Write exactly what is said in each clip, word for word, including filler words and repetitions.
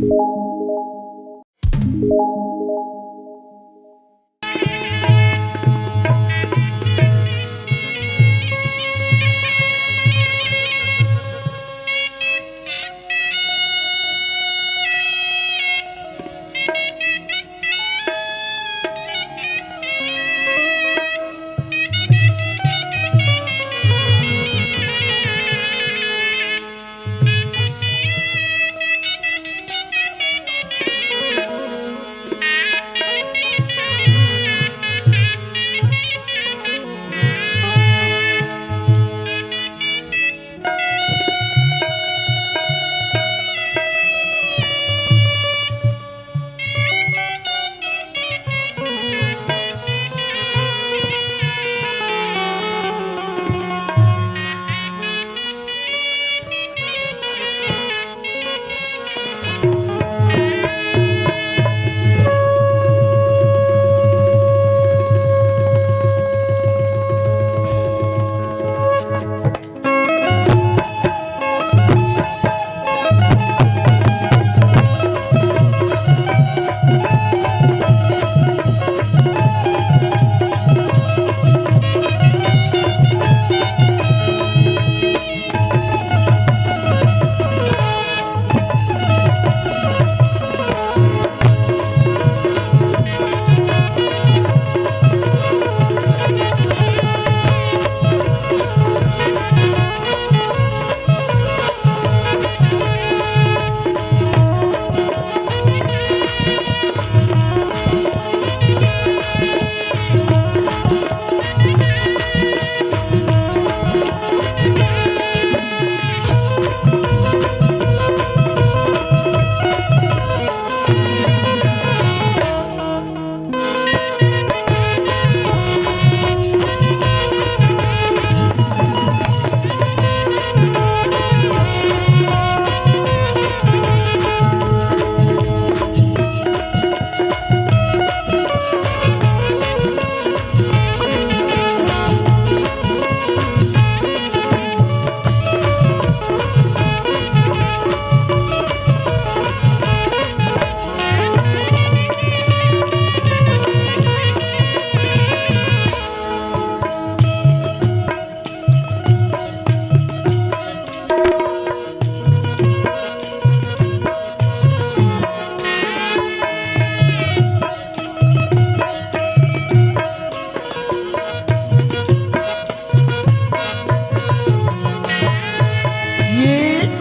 ये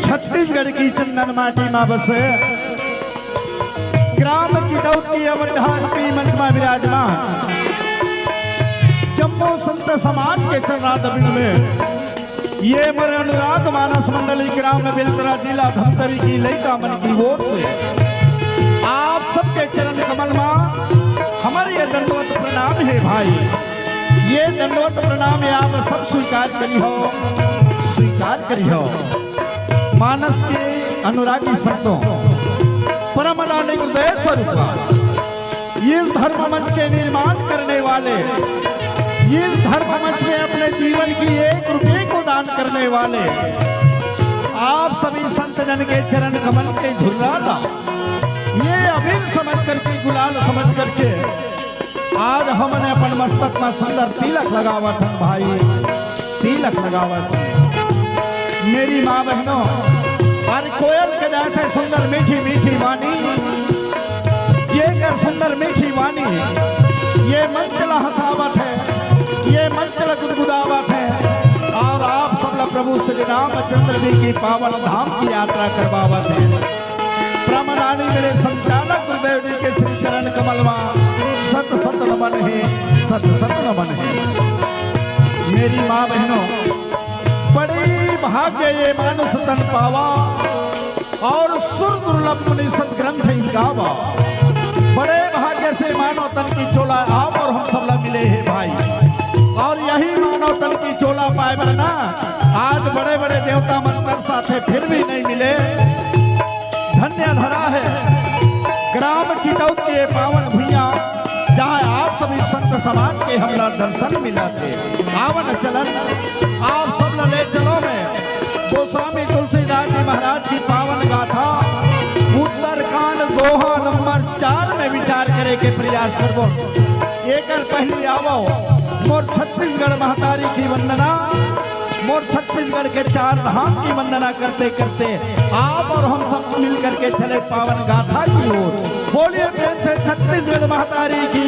छत्तीसगढ़ की चंदन माटी मा बसे ग्राम चितौत की अवंधात्मी मंच मा विराजमान जम्मो संत समाज के चरणारविंद में ये मोर अनुराग मानस मंडली ग्राम बेलतरा जिला धमतरी की लइका मन की ओर से आप सबके चरण कमल मा हमर ये दंडवत प्रणाम हे भाई। ये दंडवत प्रणाम ये आप सब स्वीकार करिहो, स्वीकार करिहो। मानस के अनुरागी संतों, परम आदरणीय गुरुदेव स्वरूपा, इस धर्म मंच के निर्माण करने वाले, इस धर्म मंच में अपने जीवन की एक रुपये को दान करने वाले आप सभी संत जन के चरण कमल के धुर्रा ला ये अबीर समझ करके, गुलाल समझ करके आज हमन अपन मस्तक मा सुंदर तिलक लगावत हन भाई, तिलक लगावत हन। मेरी माँ बहनों, अरे कोयल के जैसे सुंदर मीठी मीठी वाणी, ये कर सुंदर मीठी वाणी, ये मंच ला हंसावत हे, ये मंच ला गुदगुदावत हे, और आप सब ला प्रभु श्री रामचंद्र जी की पावन धाम की यात्रा करवावत हे। परम आदरणीय मेरे संचालक गुरुदेव जी के श्री चरण कमल मा सत सत नमन हे, सत सत नमन हे। मेरी माँ बहनों, बड़ी भाग्य ये मानुष तन पावा, और सुर दुर्लभ मुनि सत ग्रंथ इस गावा। बड़े भाग्य से मानव तन की चोला आप और हम सब ला मिले हे भाई। और यही मानव तन की चोला पाए बर ना आज बड़े बड़े देवता मन तरसाथे, फिर भी नहीं मिले। धन्य धरा हे ग्राम चितौत के ये पावन भुइयां, जहाँ आप सभी संत समाज के हमला दर्शन मिलत हे। आवन चलन आप सब ला ले चलो मैं गोस्वामी तुलसीदास जी महाराज की पावन गाथा उत्तर दोहा नंबर चार में विचार करे के प्रयास करबो। एकर पहले आवो, मोर छत्तीसगढ़ महतारी की वंदना, मोर छत्तीसगढ़ के चार धाम की वंदना करते करते आप और हम सब मिल करके चले पावन गाथा की ओर। बोलिए प्रेम से छत्तीसगढ़ महतारी की।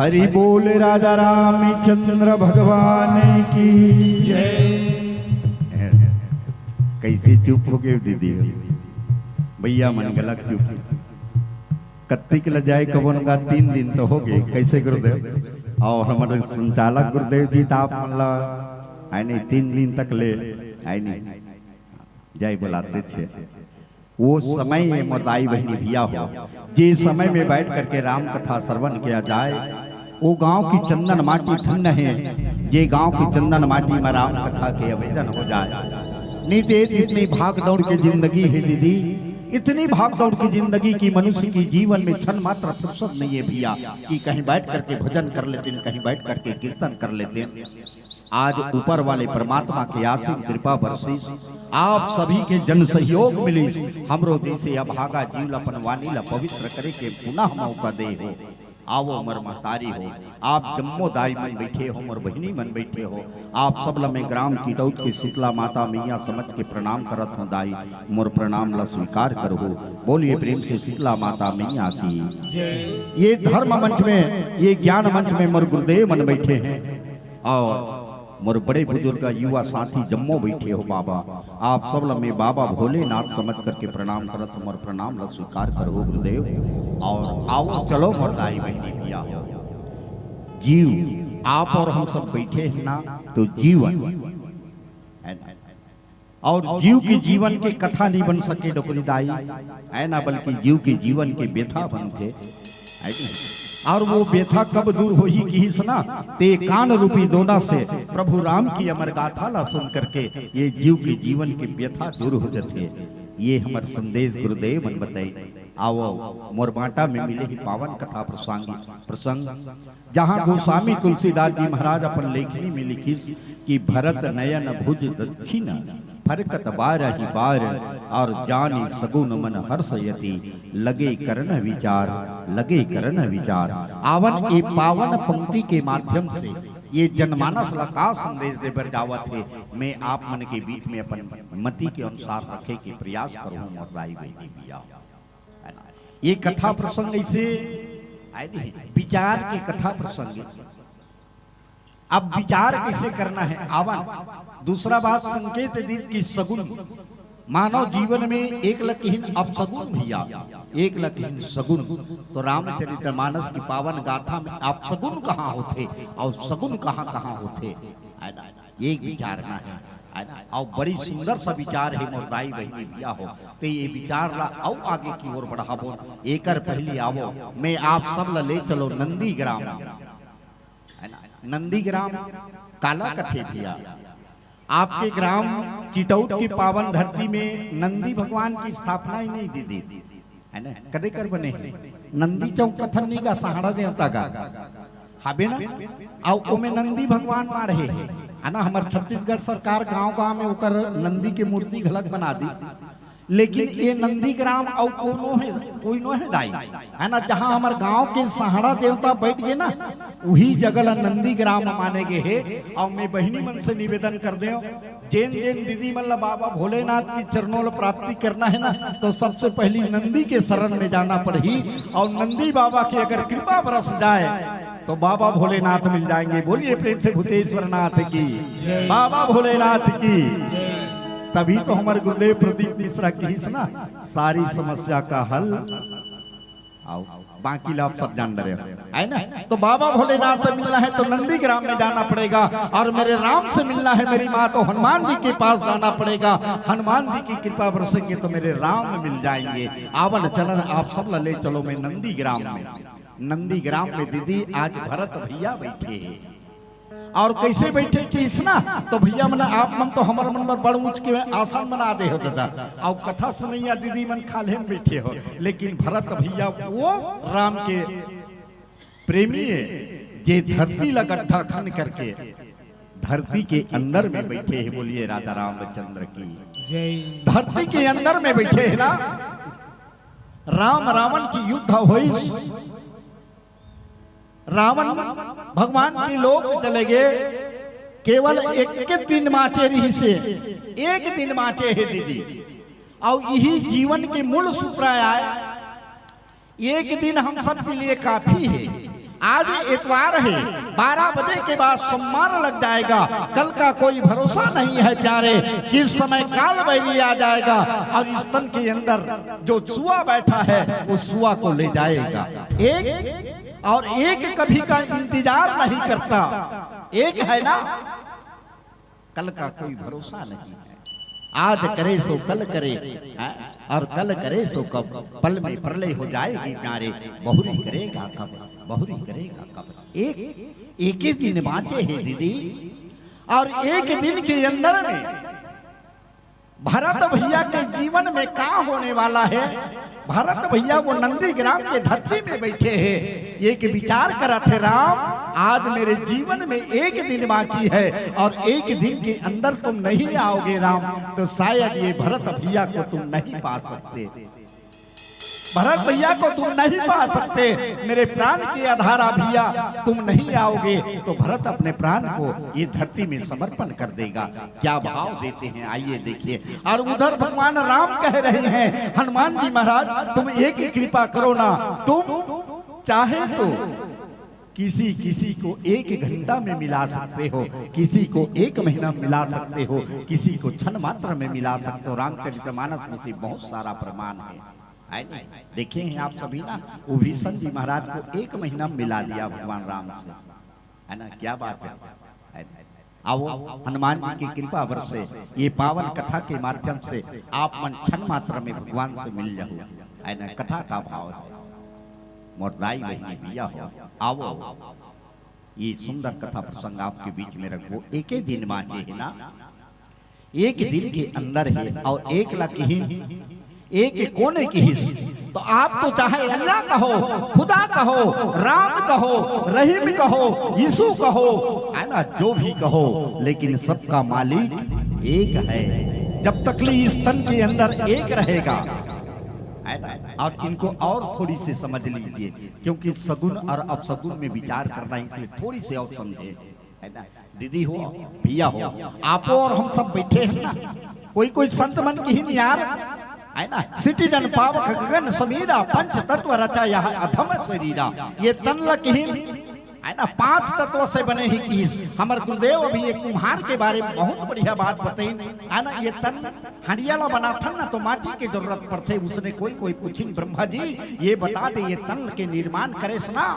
हरि बोल राजा रामचंद्र भगवान की जय। कैसे चुप हो गए दीदी? भैया मन गलत चुप। कत्तिक ल जाए कबोन गा, तीन दिन तो हो गए। कैसे गुरुदेव? और हमारे संचालक गुरुदेव जी तो आप मन ला, है नहीं, तीन दिन तक ले, है नहीं, जाए बुलाते छे। वो समय ये मोर दाई बहिनी भैया हो, जे समय में बैठ करके राम कथा श्रवण किया जाए, वो गांव की चंदन माटी धन्य है, जे गांव की चंदन माटी में राम कथा के आवेदन हो जाए। नहीं तो इतनी भाग दौड़ की जिंदगी है दीदी, इतनी भाग दौड़ की जिंदगी की मनुष्य की जीवन में क्षण मात्र फुर्सत नहीं है भैया, कि कहीं बैठ करके भजन कर लेते हैं, कहीं बैठ करके कीर्तन कर लेते हैं। आज ऊपर वाले परमात्मा के असीम कृपा बरसिस, आप सभी के जन सहयोग मिलिस, हमरो जैसे अभागा जीव ला अपन वाणी ला पवित्र करे के पुनः मौका दे हो। आवो मोर महतारी हो, आप जम्मो दाई मन बैठे हो, मोर बहिनी मन बैठे हो, आप सब ला मैं ग्राम चिटौत के शीतला माता मैया समझ के प्रणाम करत हूँ दाई, मोर प्रणाम ला स्वीकार करहु। बोलिए प्रेम से शीतला माता मैया की। ये धर्म मंच में, ये ज्ञान मंच में मोर गुरुदेव मन बैठे हैं और मोर बड़े बुजुर्ग युवा साथी जम्मो बैठे हो बाबा, आप सब ला मैं बाबा भोलेनाथ समझ करके प्रणाम करत हूँ, मोर प्रणाम ला स्वीकार करहु गुरुदेव। और आवो चलो मोर दाई बहिनी भैया हो, जीव आप और हम सब बैठे हैं ना, तो जीवन है ना, और जीव के जीवन के कथा नहीं बन सके डोकरी दाई, है ना, बल्कि जीव के जीवन के व्यथा बनथे, है कि नहीं? और वो व्यथा कब दूर होही किहिस ना, ते कान रूपी दोना से प्रभु राम की अमर गाथा ला सुन करके ये जीव के जीवन के व्यथा दूर हो जाथे। ये हमर संदेश गुरुदेव मन बताई। आवो मोर बांटा में मिले ही पावन कथा प्रसंग, प्रसंग, जहाँ गोस्वामी तुलसीदास जी महाराज अपन लेखनी में लिखिस कि भरत नयन भुज दक्षिण फरकत बारहि बार, और जानि सगुन मन हर्ष यति लगे करन विचार, लगे करन विचार। आवन ए पावन पंक्ति के माध्यम से ये जनमानस ला का संदेश दे बर जावत हे, मैं आप मन के बीच में अपन मति के अनुसार रखे के प्रयास करूँ मोर दाई बहिनी भैया। है ना? ये कथा प्रसंग ऐसे आए नहीं, विचार के कथा प्रसंग। अब विचार कैसे करना है? आवन दूसरा बात संकेत दी कि सगुन, मानव जीवन में एक ल किहिन अपसगुन भैया, एक ल किहिन सगुन। तो रामचरित मानस की पावन गाथा में अपसगुन कहाँ होथे और सगुन कहाँ कहाँ होथे, है ना? ये विचारना है, है ना? और बड़ी सुंदर सा विचार है मोर दाई बहिनी भैया हो, तो ये विचार ला अउ आगे की ओर बढ़ाबो। एकर पहली आवो, मैं आप सब ला ले चलो नंदी ग्राम, है ना? नंदी ग्राम काला कथे भैया, आपके ग्राम चिटौत की पावन धरती में नंदी भगवान की स्थापना ही नहीं दीदी, है ना? कदे कर बने हे नंदी चौक कथन नहीं गा, सहाड़ा देवता का हाबे ना, अउ ओमे नंदी भगवान माढ़े हे, है ना? हमर छत्तीसगढ़ सरकार गांव गांव में ओकर नंदी के मूर्ति घलक बना दी, लेकिन ये नंदी ग्राम अउ कोनो हे, कोई नो हे दाई, है ना? जहां हमर गांव के सहाड़ा देवता बैठ गए ना, वही जगह ला नंदी ग्राम माने गए हे। और मैं बहिनी मन से निवेदन कर दे, जेन जेन दीदी मन ला बाबा भोलेनाथ की चरणों ला प्राप्ति करना है ना, तो सबसे पहली नंदी के शरण में जाना पड़ही। और नंदी बाबा की अगर कृपा बरस जाए तो बाबा भोलेनाथ मिल जाएंगे। बोलिए प्रेम से भूतेश्वर नाथ की, बाबा भोलेनाथ की। तभी तो हमारे गुरुदेव प्रदीप मिश्रा किहिस ना, सारी समस्या का हल। आओ, बाकी ला आप सब जान डरे हो, है ना? तो बाबा भोलेनाथ से मिलना है तो नंदीग्राम में जाना पड़ेगा, और मेरे राम से मिलना है मेरी माँ तो हनुमान जी के पास जाना पड़ेगा। हनुमान जी की कृपा बरसेंगे तो मेरे राम मिल जाएंगे। आवन चलन आप सब ला ले चलो मैं नंदीग्राम में। नंदीग्राम में दीदी आज भरत भैया बैठे हैं। और कैसे बैठे किहिस ना, तो भैया मन आप मन तो हमर मन बर बड़ ऊंच के आसन बना दे हो दादा। और कथा सुनैया दीदी मन खाल्हे में बैठे हो, लेकिन भरत भैया वो राम के प्रेमी है, जे धरती ला गड्ढा खन करके धरती के अंदर में बैठे हैं। बोलिए राजा रामचंद्र की जय। धरती के अंदर में बैठे हैं ना, राम रावण की युद्ध होइस, रावण भगवान के लोक चले गए, केवल एक दिन बाँचे रहिसे, एक दिन बाँचे हे दीदी। और यही जीवन के मूल सूत्र आय, एक दिन हम सब के लिए काफी है। आज इतवार है, बारह बजे के बाद सोमवार लग जाएगा। कल का कोई भरोसा नहीं है प्यारे, किस समय काल बैरी आ जाएगा और इस तन के अंदर जो सुआ बैठा है, उस सुआ को ले जाएगा। एक और एक कभी का इंतजार नहीं करता। एक है ना, कल का कोई भरोसा नहीं है। आज करे सो कल करे, हैं? और कल करे सो कब, पल में प्रलय हो जाएगी प्यारे। बहुरी करेगा कब, बहुरी करेगा कब? एक, एक ही दिन बाँचे हैं दीदी, और एक दिन के अंदर में भरत भैया के जीवन में का होने वाला है। भरत भैया वो नंदीग्राम के धरती में बैठे हैं, एक विचार करत हे, राम, आज मेरे जीवन में एक दिन बाकी है और एक दिन के अंदर तुम नहीं आओगे राम, तो शायद ये भरत भैया को तुम नहीं पा सकते। भरत भैया को तुम नहीं पा सकते, मेरे प्राण के आधारा भैया, तुम नहीं आओगे। तो भरत अपने प्राण को ये धरती में समर्पण कर देगा। क्या भाव देते हैं, आइए देखिए। और उधर भगवान राम कह रहे हैं, हनुमान जी महाराज, तुम एक कृपा करो ना, तुम चाहे तो किसी किसी को एक घंटा में मिला सकते हो, किसी को एक महीना मिला सकते हो, किसी को क्षण मात्र में मिला सकते हो। रामचरितमानस में से बहुत सारा प्रमाण है, है नहीं? देखे हैं आप सभी ना, विभीषण जी महाराज को एक महीना में मिला दिया भगवान राम से, है ना? क्या बात है, है ना? आओ, हनुमान जी की कृपा वर्षे, ये पावन कथा के माध्यम से आप मन क्षण मात्र में भगवान से मिल जाओ, है ना? कथा का भाव है। मोर दाई बहिनी भैया हो, आओ, ये सुंदर कथा प्रसंग आपके बीच में रखबो। एके दिन बाँचे है ना, एक दिन के अंदर है, और एक ला किहिन, एक कोने किहिस। तो आप तो चाहे अल्लाह कहो, खुदा कहो, राम कहो, रहीम कहो, यीशु कहो, है ना, जो भी कहो, लेकिन सबका मालिक एक है। जब तक ले इस तन के अंदर एक रहेगा, है ना, और इनको और थोड़ी सी समझ लीजिए, क्योंकि सगुन और अपसगुन में विचार करना है, इसलिए थोड़ी सी और समझे, है ना। दीदी हो, भैया हो, आपो और हम सब बैठे हैं ना, कोई कोई संत मन किहिन यार, है ना, सिटी जन पावक गगन समीरा, पंच तत्व रचा यह अधम शरीरा। ये तन ल किहिन, है ना, पांच तत्व से बने ही किहिस। हमर गुरुदेव अभी एक कुम्हार के बारे में बहुत बढ़िया बात बताइन, है ना, ये तन हंडिया ला बनाथन ना, तो माटी के जरूरत पड़थे। उसने कोई कोई पूछिन, ब्रह्मा जी, ये बता दे, ये तन के निर्माण करेस ना,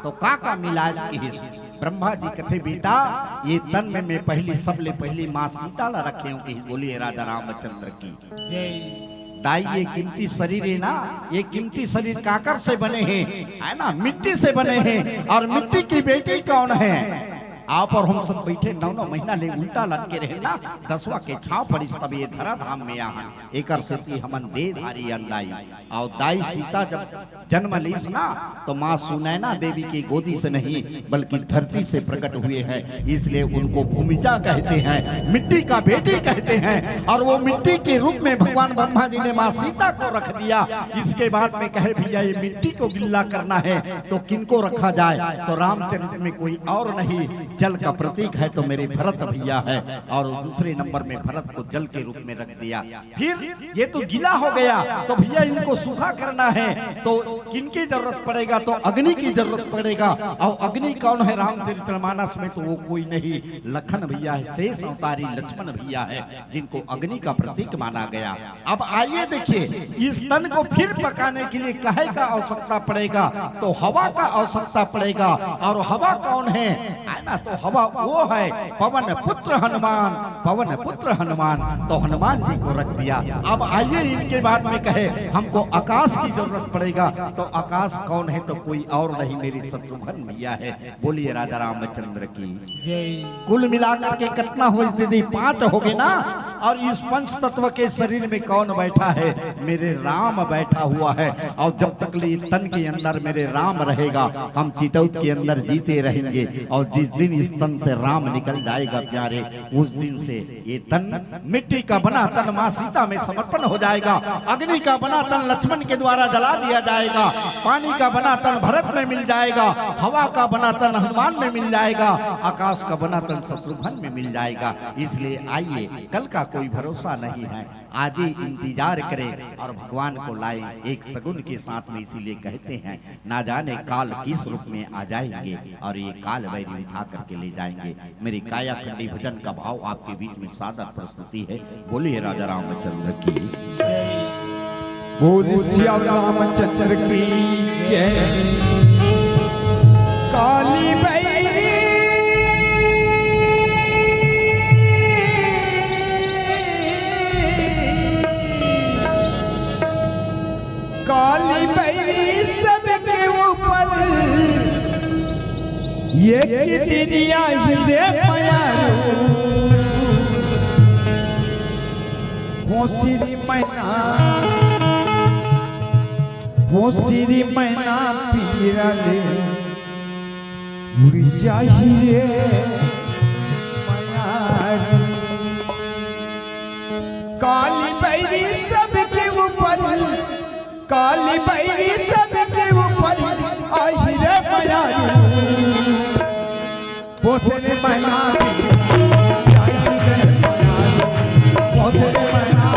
तो का का मिलायस किहिस? ब्रह्मा जी कथे, बेटा, ये तन में मैं पहली, सबले पहली माँ सीता ला रखे हूँ किहिस। बोलिए राजा रामचंद्र की जय। दाई, ये कीमती शरीर है ना, ये कीमती शरीर काकर से बने हैं, है ना, मिट्टी से बने हैं। और मिट्टी की बेटी कौन है? आप और हम सब बैठे नौ नौ महीना ले उल्टा लटके रहे ना, दसवां के छांव पड़िस तब ये धरा धाम में आहन। एकर सेती हमन देहधारी अन दाई। और दाई सीता जब जन्म लीस ना, तो माँ सुनैना देवी की गोदी से नहीं, बल्कि धरती से प्रकट हुए हैं, इसलिए उनको भूमिजा कहते हैं, मिट्टी का बेटी कहते हैं। और वो मिट्टी के रूप में भगवान ब्रह्मा जी ने माँ सीता को रख दिया। इसके बाद में कहे, भैया, ये मिट्टी को गिल्ला करना है, तो किनको रखा जाए? तो रामचरित में कोई और नहीं, जल का प्रतीक है तो मेरे भरत भैया है, और दूसरे नंबर में भरत को जल के रूप में रख दिया। फिर ये तो गीला हो गया, तो भैया इनको सूखा करना है, तो किनकी जरूरत पड़ेगा? तो अग्नि की जरूरत पड़ेगा। और अग्नि कौन है रामचरितमानस में? तो वो कोई नहीं, लखन भैया है, शेष अवतारी लक्ष्मण भैया है, जिनको अग्नि का प्रतीक माना गया। अब आइए देखिए, इस तन को फिर पकाने के लिए काहे का आवश्यकता पड़ेगा? तो हवा का आवश्यकता पड़ेगा। और हवा कौन है? है ना, तो हवा वो है पवन पुत्र हनुमान, पवन पुत्र हनुमान। तो हनुमान जी को रख दिया। अब आइए इनके बाद में कहे, हमको आकाश की जरूरत पड़ेगा। तो आकाश कौन है? तो कोई और नहीं, मेरे शत्रुघ्न भैया है। बोलिए राजा रामचंद्र की जय। कुल मिलाकर के कितना हो दीदी? पांच हो गए ना। और इस पंच तत्व के शरीर में कौन बैठा है? मेरे राम बैठा हुआ है। और जब तक ले तन के अंदर मेरे राम रहेगा, हम चितौत के अंदर जीते रहेंगे। और जिस दिन इस तन से राम निकल जाएगा प्यारे, उस दिन से ये तन, मिट्टी का बना तन माँ सीता में समर्पण हो जाएगा, अग्नि का बना तन लक्ष्मण के द्वारा जला दिया जाएगा, पानी का बना तन भरत में मिल जाएगा, हवा का बना तन हनुमान में मिल जाएगा, आकाश का बना तन शत्रुघ्न में मिल जाएगा। इसलिए आइए, कल का कोई भरोसा नहीं है। आज ही इंतजार करें और भगवान को लाएं एक सगुन के साथ में। इसीलिए कहते हैं, ना जाने काल किस रूप में आ जाएंगे और ये काल वैरी उठा करके ले जाएंगे। मेरी काया खंडी भजन का भाव आपके बीच में सादर प्रस्तुति है। बोलिए राजा रामचंद्र की जय। बोल सिया रामचंद्र की जय। काली बैरी, काली बैरी सबके ऊपर, ये कितनी आई रे मयारू। भोसरी मैना, भोसरी मैना पिंजरा ले उड़ जाही रे मयारू। काली बैरी सबके ऊपर, काली बैरी सबके ऊपर, आही रे मयारू। भोसरी मैना, भोसरी मैना,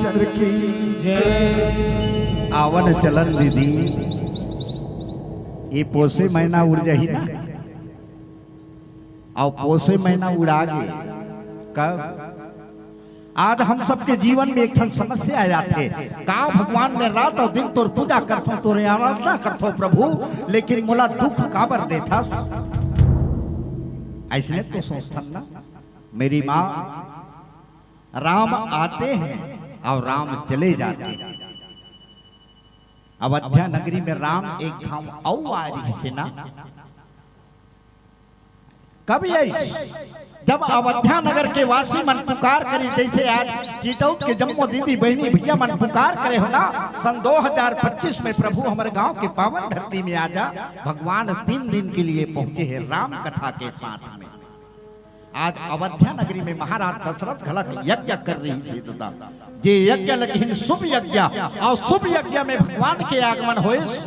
चंद्र की जय। आवन चलन दीदी, ये पोसे महीना उड़ जाही ना, अउ पोसे महीना उड़ा गे। कब? आज हम सबके जीवन में एक ठन समस्या आ जाथे। का भगवान, मैं रात अउ दिन तोर पूजा करथों, तोरे आराधना करथों प्रभु, लेकिन मोला दुख काबर देथस? अइसने तो सोचथन ना। मेरी माँ, राम आते हैं और राम चले जाते हैं। अवध्या नगरी में राम एक घांव अउ आय रिहिसे ना। कब आइस? जब अवध्या नगर के वासी मन पुकार करिस, जइसे आज चितौत के जम्मो दीदी, बहिनी, भइया मन पुकार करे हो ना, सन दो हज़ार पच्चीस में प्रभु हमर गांव के पावन धरती में आ जा, भगवान तीन दिन के लिए पहुंचे हैं राम कथा के साथ में। आज अवध्या नगरी में महाराज दशरथ घलक यज्ञ करे रिहिसे दादा, जे यज्ञ ल कहिन शुभ यज्ञ, अउ शुभ यज्ञ में भगवान के आगमन होइस,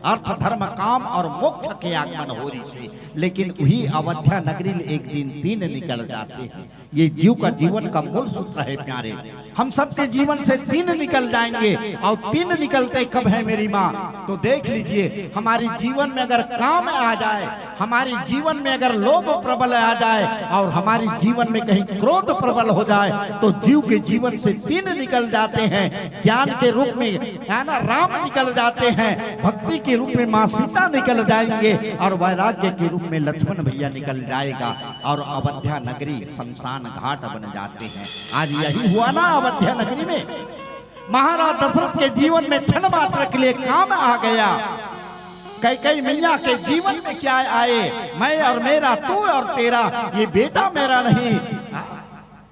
अर्थ, धर्म, काम अउ मोक्ष के आगमन हो रिहिसे। लेकिन उही अवध्या नगरी ले एक दिन तीन निकल जाते हैं। ये जीव का जीवन का मूल सूत्र है प्यारे। हम सबके जीवन से तीन निकल जाएंगे, अउ तीन निकलते कब है मेरी माँ? तो देख लीजिए, हमारे जीवन में अगर काम आ जाए, हमारे जीवन में अगर लोभ प्रबल आ जाए अउ हमारे जीवन में कहीं क्रोध प्रबल हो जाए, तो जीव के जीवन से तीन निकल जाते हैं। ज्ञान के रूप में, है ना, राम निकल जाते हैं, भक्ति के रूप में माँ सीता निकल जाएंगे अउ वैराग्य के रूप में लक्ष्मण भइया निकल जाएगा अउ अवध्या नगरी शमशान घाट बन जाते हैं। आज यही हुआ ना अवध्या नगरी में। महाराज दशरथ के जीवन में क्षण मात्र के लिए काम आ गया। कैकई मइया के जीवन में क्या आए, मैं अउ मेरा, तू अउ तेरा, ये बेटा मेरा नहीं।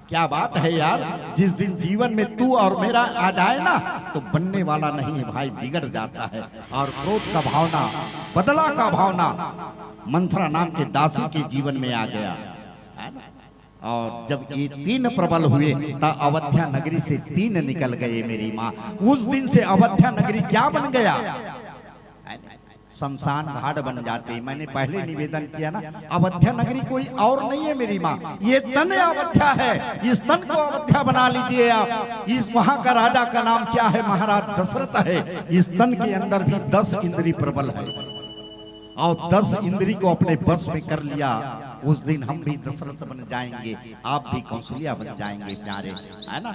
क्या बात है यार, जिस दिन जीवन में तू अउ मेरा आ जाए ना, तो बनने वाला नहीं है भाई, बिगड़ जाता है। अउ क्रोध का भावना, बदला का भावना मंथरा नाम के दासी के जीवन में आ गया, है ना? अउ जब ये तीन प्रबल हुए, त अवध्या नगरी से तीन निकल गए मेरी माँ। उस दिन से अवध्या नगरी क्या बन गया? शमशान घाट बन जाते। मैंने पहले निवेदन किया ना, अवध्या नगरी कोई अउ नहीं है मेरी माँ, ये तन अवध्या है। इस तन को अवध्या बना लीजिए आप। इस वहां का राजा का नाम क्या है? महाराज दशरथ है। इस तन के अंदर भी दस इंद्री प्रबल है अउ दस इंद्री को अपने बस में कर लिया। उस दिन हम भी दशरथ बन जाएंगे, आप भी कौशल्या बन जाएंगे प्यारे, है ना?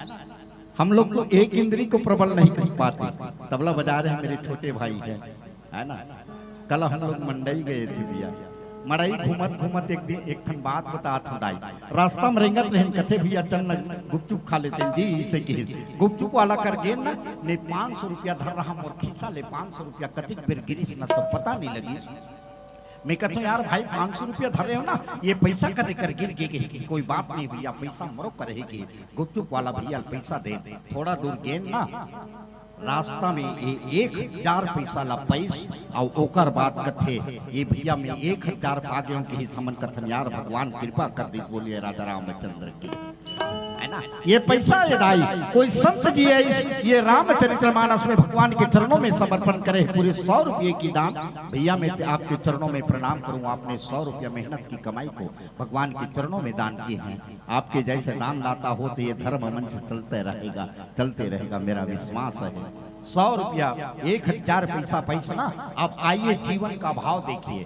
हम लोग तो एक इंद्री को प्रबल नहीं कर पाते। तबला बजा रहे हैं मेरे छोटे भाई हैं, है ना? कल हम लोग मंडई गए थे भइया, मड़ई घूमत घूमत एक दिन एक ठन बात बतात हूँ दाई। रास्ता में रेंगत रहेन, कथे, "भइया चल न गुपचुप खा लेतेन जी," इसे कहिस। गुपचुप वाला कर गेन ना, मैं पाँच सौ रुपया धर रहा मोर खिस्सा ले, पाँच सौ रुपया कतिक बेर गिरिस ना तो पता नहीं लगिस। मैं कहता हूँ, "यार भाई, पाँच सौ रुपया धरे हो ना, ये पैसा कदे कर गिर गे?" कहे कि, "कोई बात नहीं भइया, पैसा मोरो कर है कि गुपचुप वाला भइया ल पैसा दे।" थोड़ा दूर गेन ना, रास्ता में ये एक हजार पैसा ला पाइस अउ ओकर बाद कथे, "ये भइया, मैं एक हजार पा गेहूं," कहिस। हमन कथन, "यार, भगवान कृपा कर दीस।" बोलिए राजा रामचंद्र की, है ना? ये पैसा ये दाई, कोई संत जी है इस, ये रामचरित्र मानस में भगवान के चरणों में समर्पण करे पूरे सौ रुपये की दान। भइया, मैं ते-, आपके चरणों में प्रणाम करूं, आपने सौ रुपया मेहनत की कमाई को भगवान के चरणों में दान किए हैं। आपके जैसे दानदाता हो तो ये धर्म मंच चलते रहेगा, चलते रहेगा, मेरा विश्वास है। सौ रुपया, एक हजार पैसा, पैसा ना, आप आइए, जीवन का भाव देखिए।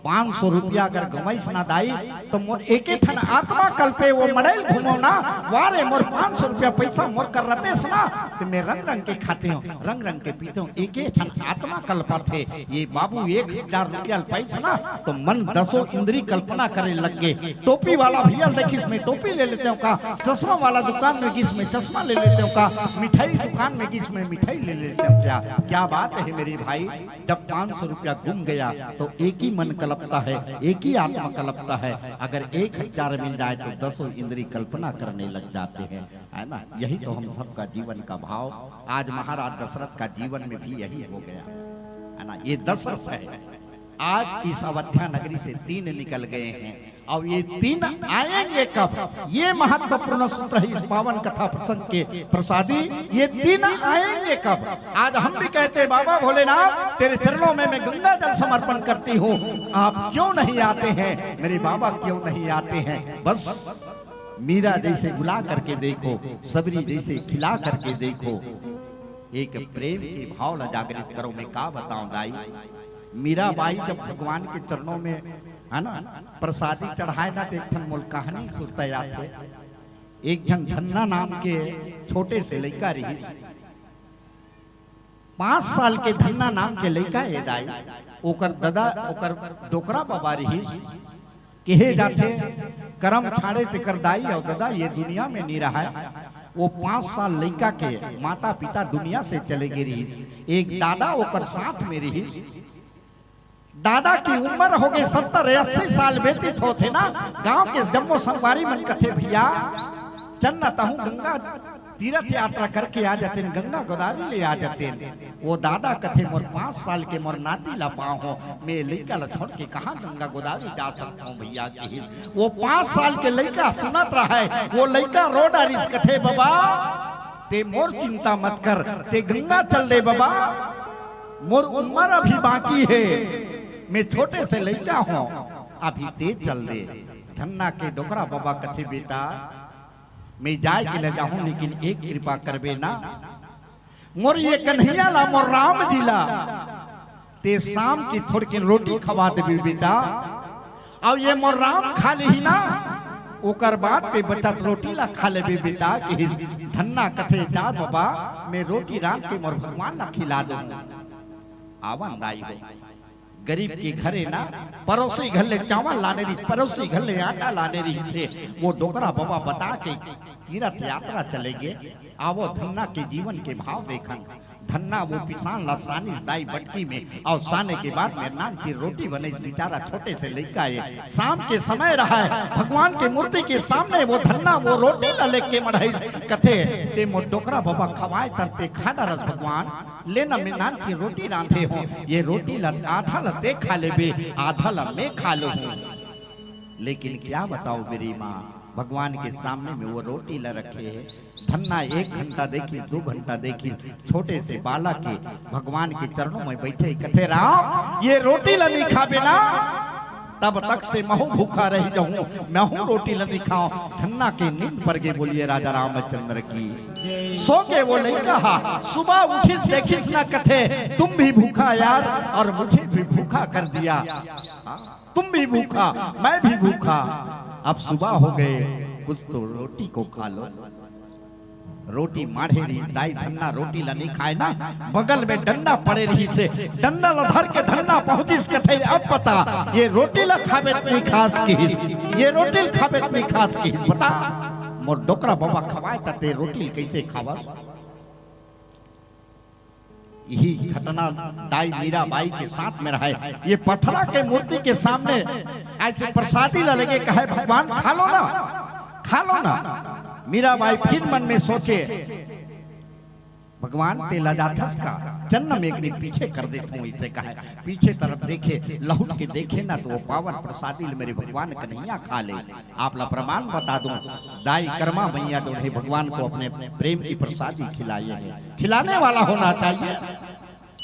पाँच सौ रुपया अगर गंवइस ना दाई, तो मोर एके ठन आत्मा कलपे, वो मड़ई ल घूमो ना, "वाह रे, मोर पाँच सौ रुपया पैसा मोर कर रतेस ना, तो मैं रंग रंग के खाते हूँ, रंग रंग के पीते हूँ।" एके ठन आत्मा कलपत हे। ये बाबू एक हजार रुपया ल पाइस ना, तो मन दसों इंद्री कल्पना करे लग गे। टोपी वाला भइया ल देखिस, मैं टोपी ले लेते हूँ का, चश्मा वाला दुकान में गिस, मैं चश्मा ले लेते हूँ का, मिठाई दुकान में गिस, मैं मिठाई ले लेते हूँ क्या। क्या बात है मेरी भाई, जब पाँच सौ रुपया गुम गया तो एक ही मन कलपता है, एक ही आत्मा कलपता है। अगर एक हजार मिल जाए तो दसों इंद्री कल्पना करने लग जाते हैं, है ना? यही तो हम सबका जीवन का भाव। आज महाराज दशरथ का जीवन में भी यही हो गया, है ना? ये दशरथ है, आज इस अवध्या नगरी से तीन निकल गए हैं। अब ये तीन आएंगे कब? ये महत्वपूर्ण सूत्र है इस पावन कथा प्रसंग के प्रसादी। ये तीन आएंगे कब? आज हम भी कहते हैं, "बाबा भोलेनाथ, तेरे चरणों में मैं गंगा जल समर्पण करती हूँ, आप क्यों नहीं आते हैं मेरे बाबा, क्यों नहीं आते हैं?" बस मीरा जइसे बुला करके देखो, सबरी जइसे खिला करके देखो, एक प्रेम के भाव ला जागृत करो। मैं का बताऊं दाई, मीरा बाई जब भगवान के चरणों में, है ना, प्रसादी चढ़ाए ना, तो एक ठन मोल कहानी सुरता आथे। एक झन धन्ना नाम के छोटे से लइका रहिस, पांच साल के धन्ना नाम के लइका ए दाई, ओकर ददा, ओकर डोकरा बाबा रहिस, केहे जाथे, करम छाड़े तेकर दाई अउ ददा ये दुनिया में नी रहय। वो पांच साल लइका के माता पिता दुनिया से चले गे रहिस, एक दादा ओकर साथ में रहिस। दादा की उम्र हो गई सत्तर अस्सी साल व्यतीत होथे ना। गांव के जम्मो संगवारी मन कथे, "भैया, चल ना तहूं गंगा तीर्थ यात्रा करके आ जातेन, गंगा गोदावरी ले आ जातेन।" वो दादा कथे, "मोर पांच साल के मोर नाती ला पाहूं, मैं लइका ला छोड़ के कहां गंगा गोदावरी जा सकता हूं भैया?" कहिस। वो पांच साल के लइका सुनत रहय, वो लइका रो डारिस, कथे, "बाबा, ते मोर चिंता मत कर, ते गंगा चल दे बाबा, मोर उम्र अभी बाकी हे, मैं छोटे से लइका हूं, अभी ते चल दे।" धन्ना के डोकरा बाबा कथे, "बेटा, मैं जाय के ले जाहूं, लेकिन एक कृपा करबे ना, मोर ये कन्हैया ला, मोर राम जी ला, ते शाम की थोड़किन रोटी खवा देबे बेटा, अउ ये मोर राम खा लेही ना, ओकर बाद ते बचत रोटी ला खा लेबे बेटा।" कहिस। धन्ना कथे, "जा बाबा, मैं रोटी रांध के मोर भगवान ला खिला दूं।" आवन दाई हो, गरीब के घरे ना, पड़ोसी घर ले चावल लाने रहिस, पड़ोसी घर ले आटा लाने रहिस हे। वो डोकरा बाबा बता के तीर्थ यात्रा चले गे। आवो धन्ना के जीवन के भाव देखन। धन्ना वो पिसान ला सानिस दाई बटकी में, अउ साने के बाद में नानचिन रोटी बने, बेचारा छोटे से लइका हे। शाम के समय रहय, भगवान के मूर्ति के सामने वो धन्ना वो रोटी ला लेके मढ़ाइस, कथे, "ते मोर डोकरा बाबा खवाय तन ते खा डरस भगवान, ले ना मैं नानचिन रोटी रांधे हों, ये रोटी ला आधा ला ते खा लेबे, आधा ला मैं खा लेहूं।" लेकिन क्या बताओ मेरी माँ, भगवान के सामने में वो रोटी ला रखे हे। धन्ना एक घंटा देखिस, दू घंटा देखिस, छोटे से बालक हे, भगवान के चरणों में बैठे, कथे, "राम, ये रोटी ला नी खाबे ना, तब तक से महूं भूखा रहि जाहूं, महूं रोटी ला नी खांव।" धन्ना के नींद पर गे। बोलिए राजा रामचंद्र की। सो गे वो लइका हा, सुबह उठिस, देखिस ना, कथे, "तुम भी भूखा यार, और मुझे भी भूखा कर दिया।" तुम भी भूखा, मैं भी भूखा, अब सुबह हो गए, कुछ तो रोटी को खा लो। रोटी माढ़े रहिस, दाई धन्ना रोटी ला नी खाय ना, बगल में डंडा पड़े रहिस हे, डंडा ला धर के धन्ना पहुंचिस, कथे, "अब बता, ये रोटी ला खाबे त नी खास?" कहिस, "ये रोटी ला खाबे त नी खास?" कहिस, "बता, मोर डोकरा बाबा खवाय त ते रोटी ला कइसे खावस?" यही घटना दाई मीराबाई के साथ में रहय। ये पथरा के मूर्ति के सामने अइसे प्रसादी ला लेके कहय, "भगवान, खा लो ना, खा लो ना।" मीराबाई फिर मन में सोचे, "भगवान, ते लजाथस का? चल ना, मैं एक दिन पीछे कर देत हूं," अइसे कहय। पीछे तरफ देखे, लहुट के देखे ना, तो वो पावन प्रसादी ल मेरे भगवान कन्हैया खा ले। आप ला प्रमाण बता दूं, दाई कर्मा मैया जो है भगवान को अपने प्रेम की प्रसादी खिलाए हैं। खिलाने वाला होना चाहिए।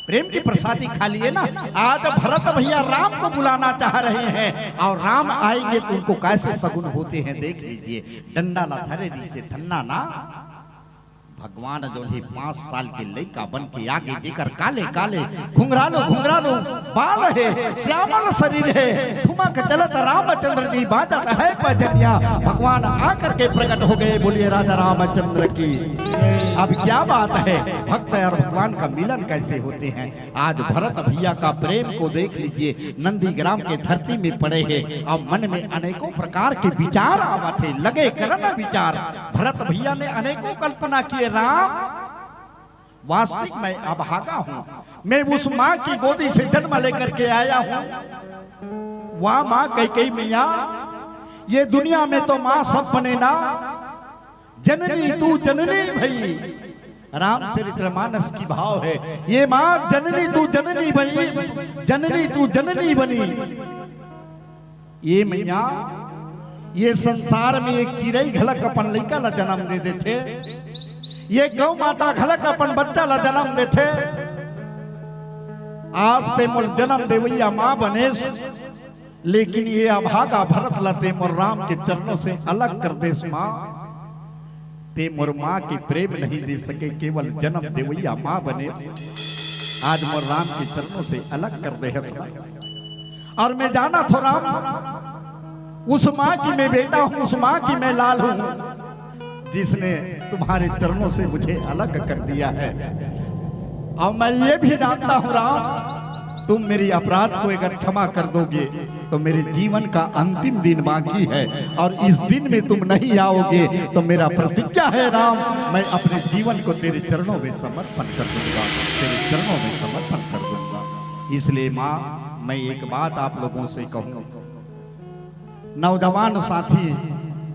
प्रेम की प्रसादी खा लिए ना। आज भरत भैया राम को बुलाना चाह रहे हैं और राम आएंगे तो उनको कैसे सगुन होते हैं, देख लीजिए। डंडा ला धरे रहिसे धन्ना ना, भगवान जो है पांच साल के लइका बन के आगे, जेकर काले काले घुंघरालो घुंघरालो बाल है, श्यामल शरीर है, ठुमक चलत रामचंद्र जी, बाजत है पैजनिया। भगवान आकर के प्रकट हो गए। बोलिए राजा रामचंद्र की। अब क्या बात है, भक्त और भगवान का मिलन कैसे होते हैं। आज भरत भैया का प्रेम को देख लीजिए, नंदीग्राम के धरती में पड़े हैं और मन में अनेकों प्रकार के विचार आवत है, लगे करन विचार। भरत भैया ने अनेकों कल्पना किए, राम, वास्तविक मैं अभागा हूँ, मैं उस माँ की गोदी से जन्म लेकर के आया हूँ। वाह माँ कैकेयी मैया, ये दुनिया में तो माँ सब बने ना, जननी तू जननी भई। रामचरितमानस की भाव है, ये माँ जननी तू जननी बनी, जननी तू जननी बनी। ये मैया, ये संसार में एक चिरई घलक अपन लइका ला जन्म दे देथे, ये गौ माता घलक अपन बच्चा ला जन्म देथे। आज ते मोर जन्म देवैया माँ बनेस, लेकिन ये अभागा भरत ला ते मोर राम के चरणों से अलग कर देस माँ। ते मोर माँ के प्रेम नहीं दे सके, केवल जन्म देवैया माँ बने। आज मोर राम के चरणों से अलग कर दे हस ना। और मैं जानत हों राम, उस माँ की मैं बेटा हूँ, उस माँ की मैं लाल हूँ, जिसने तुम्हारे चरणों से मुझे अलग कर दिया है। और मैं ये भी जानता हूँ राम, तुम मेरी अपराध को अगर क्षमा कर दोगे तो मेरे जीवन का अंतिम दिन बाकी है, और इस दिन में तुम नहीं आओगे तो मेरा प्रतिज्ञा है राम, मैं अपने जीवन को तेरे चरणों में समर्पण कर दूंगा, तेरे चरणों में समर्पण कर दूंगा। इसलिए माँ, मैं एक बात आप लोगों से कहूँ, नौजवान साथी,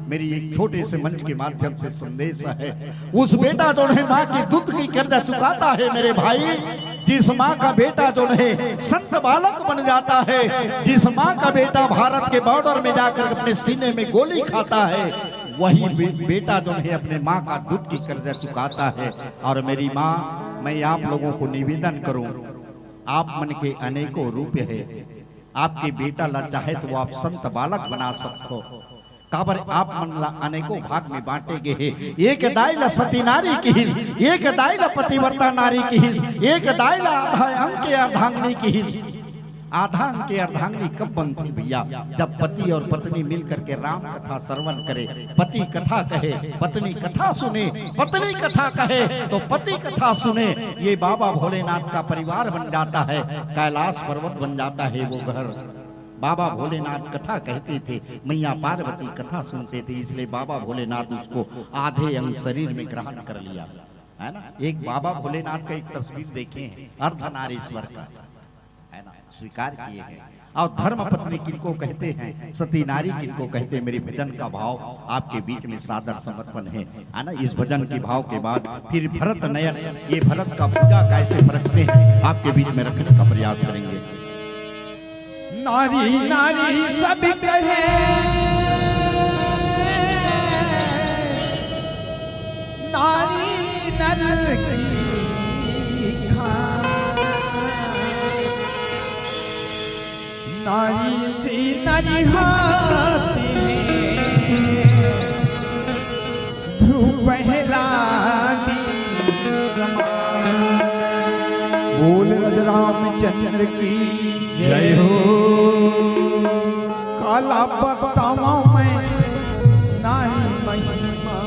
मेरी एक छोटे से मंच के माध्यम से संदेश है, उस बेटा जोन हे माँ की दूध की कर्जा चुकाता है मेरे भाई, जिस माँ का बेटा जोन हे संत बालक बन जाता है, जिस माँ का बेटा भारत के बॉर्डर में जाकर अपने सीने में गोली खाता है, वही बे-, बेटा जोन हे अपने माँ का दूध की कर्जा चुकाता है। और मेरी माँ, मैं आप लोगों को निवेदन करूँ, आप मन के अनेकों रूप है, आपके बेटा ला चाहे तो आप संत बालक बना सकथो, काबर आप मन ला अनेकों भाग में बांटे गे हे। एक दाई ला सती नारी किहिस, एक दाई ला पतिव्रता नारी किहिस, एक दाई ला आधा अंग के अर्धांगिनी किहिस। आधा अंग के अर्धांगिनी कब बनथे भैया? जब पति और पत्नी मिल करके राम कथा श्रवण करे, पति कथा कहे, पत्नी कथा सुने, पत्नी कथा कहे तो पति कथा सुने। ये बाबा भोलेनाथ का परिवार बन जाता है, कैलाश पर्वत बन जाता है वो घर। बाबा भोलेनाथ कथा कहते थे, मैया पार्वती कथा सुनते थे, इसलिए बाबा भोलेनाथ उसको आधे अंग शरीर में ग्रहण कर लिया, है ना। एक बाबा भोलेनाथ का एक तस्वीर देखे हैं, अर्धनारीश्वर का, है ना, स्वीकार किए हैं। और धर्म पत्नी किनको कहते हैं, सती नारी किनको कहते हैं, मेरे भजन का भाव आपके बीच में सादर समर्पण है, है ना। इस भजन के भाव के बाद फिर भरत नयन, ये भरत का भुजा कैसे फरकते हैं, आपके बीच में रखने का प्रयास करेंगे। नारी नारी सब कहे, नारी नर की खान। नारी से नारी होती है, ध्रुव पहला दिन समान। बोल राज रामचंद्र की जय हो। काला बतावा मैं नारी महिमा,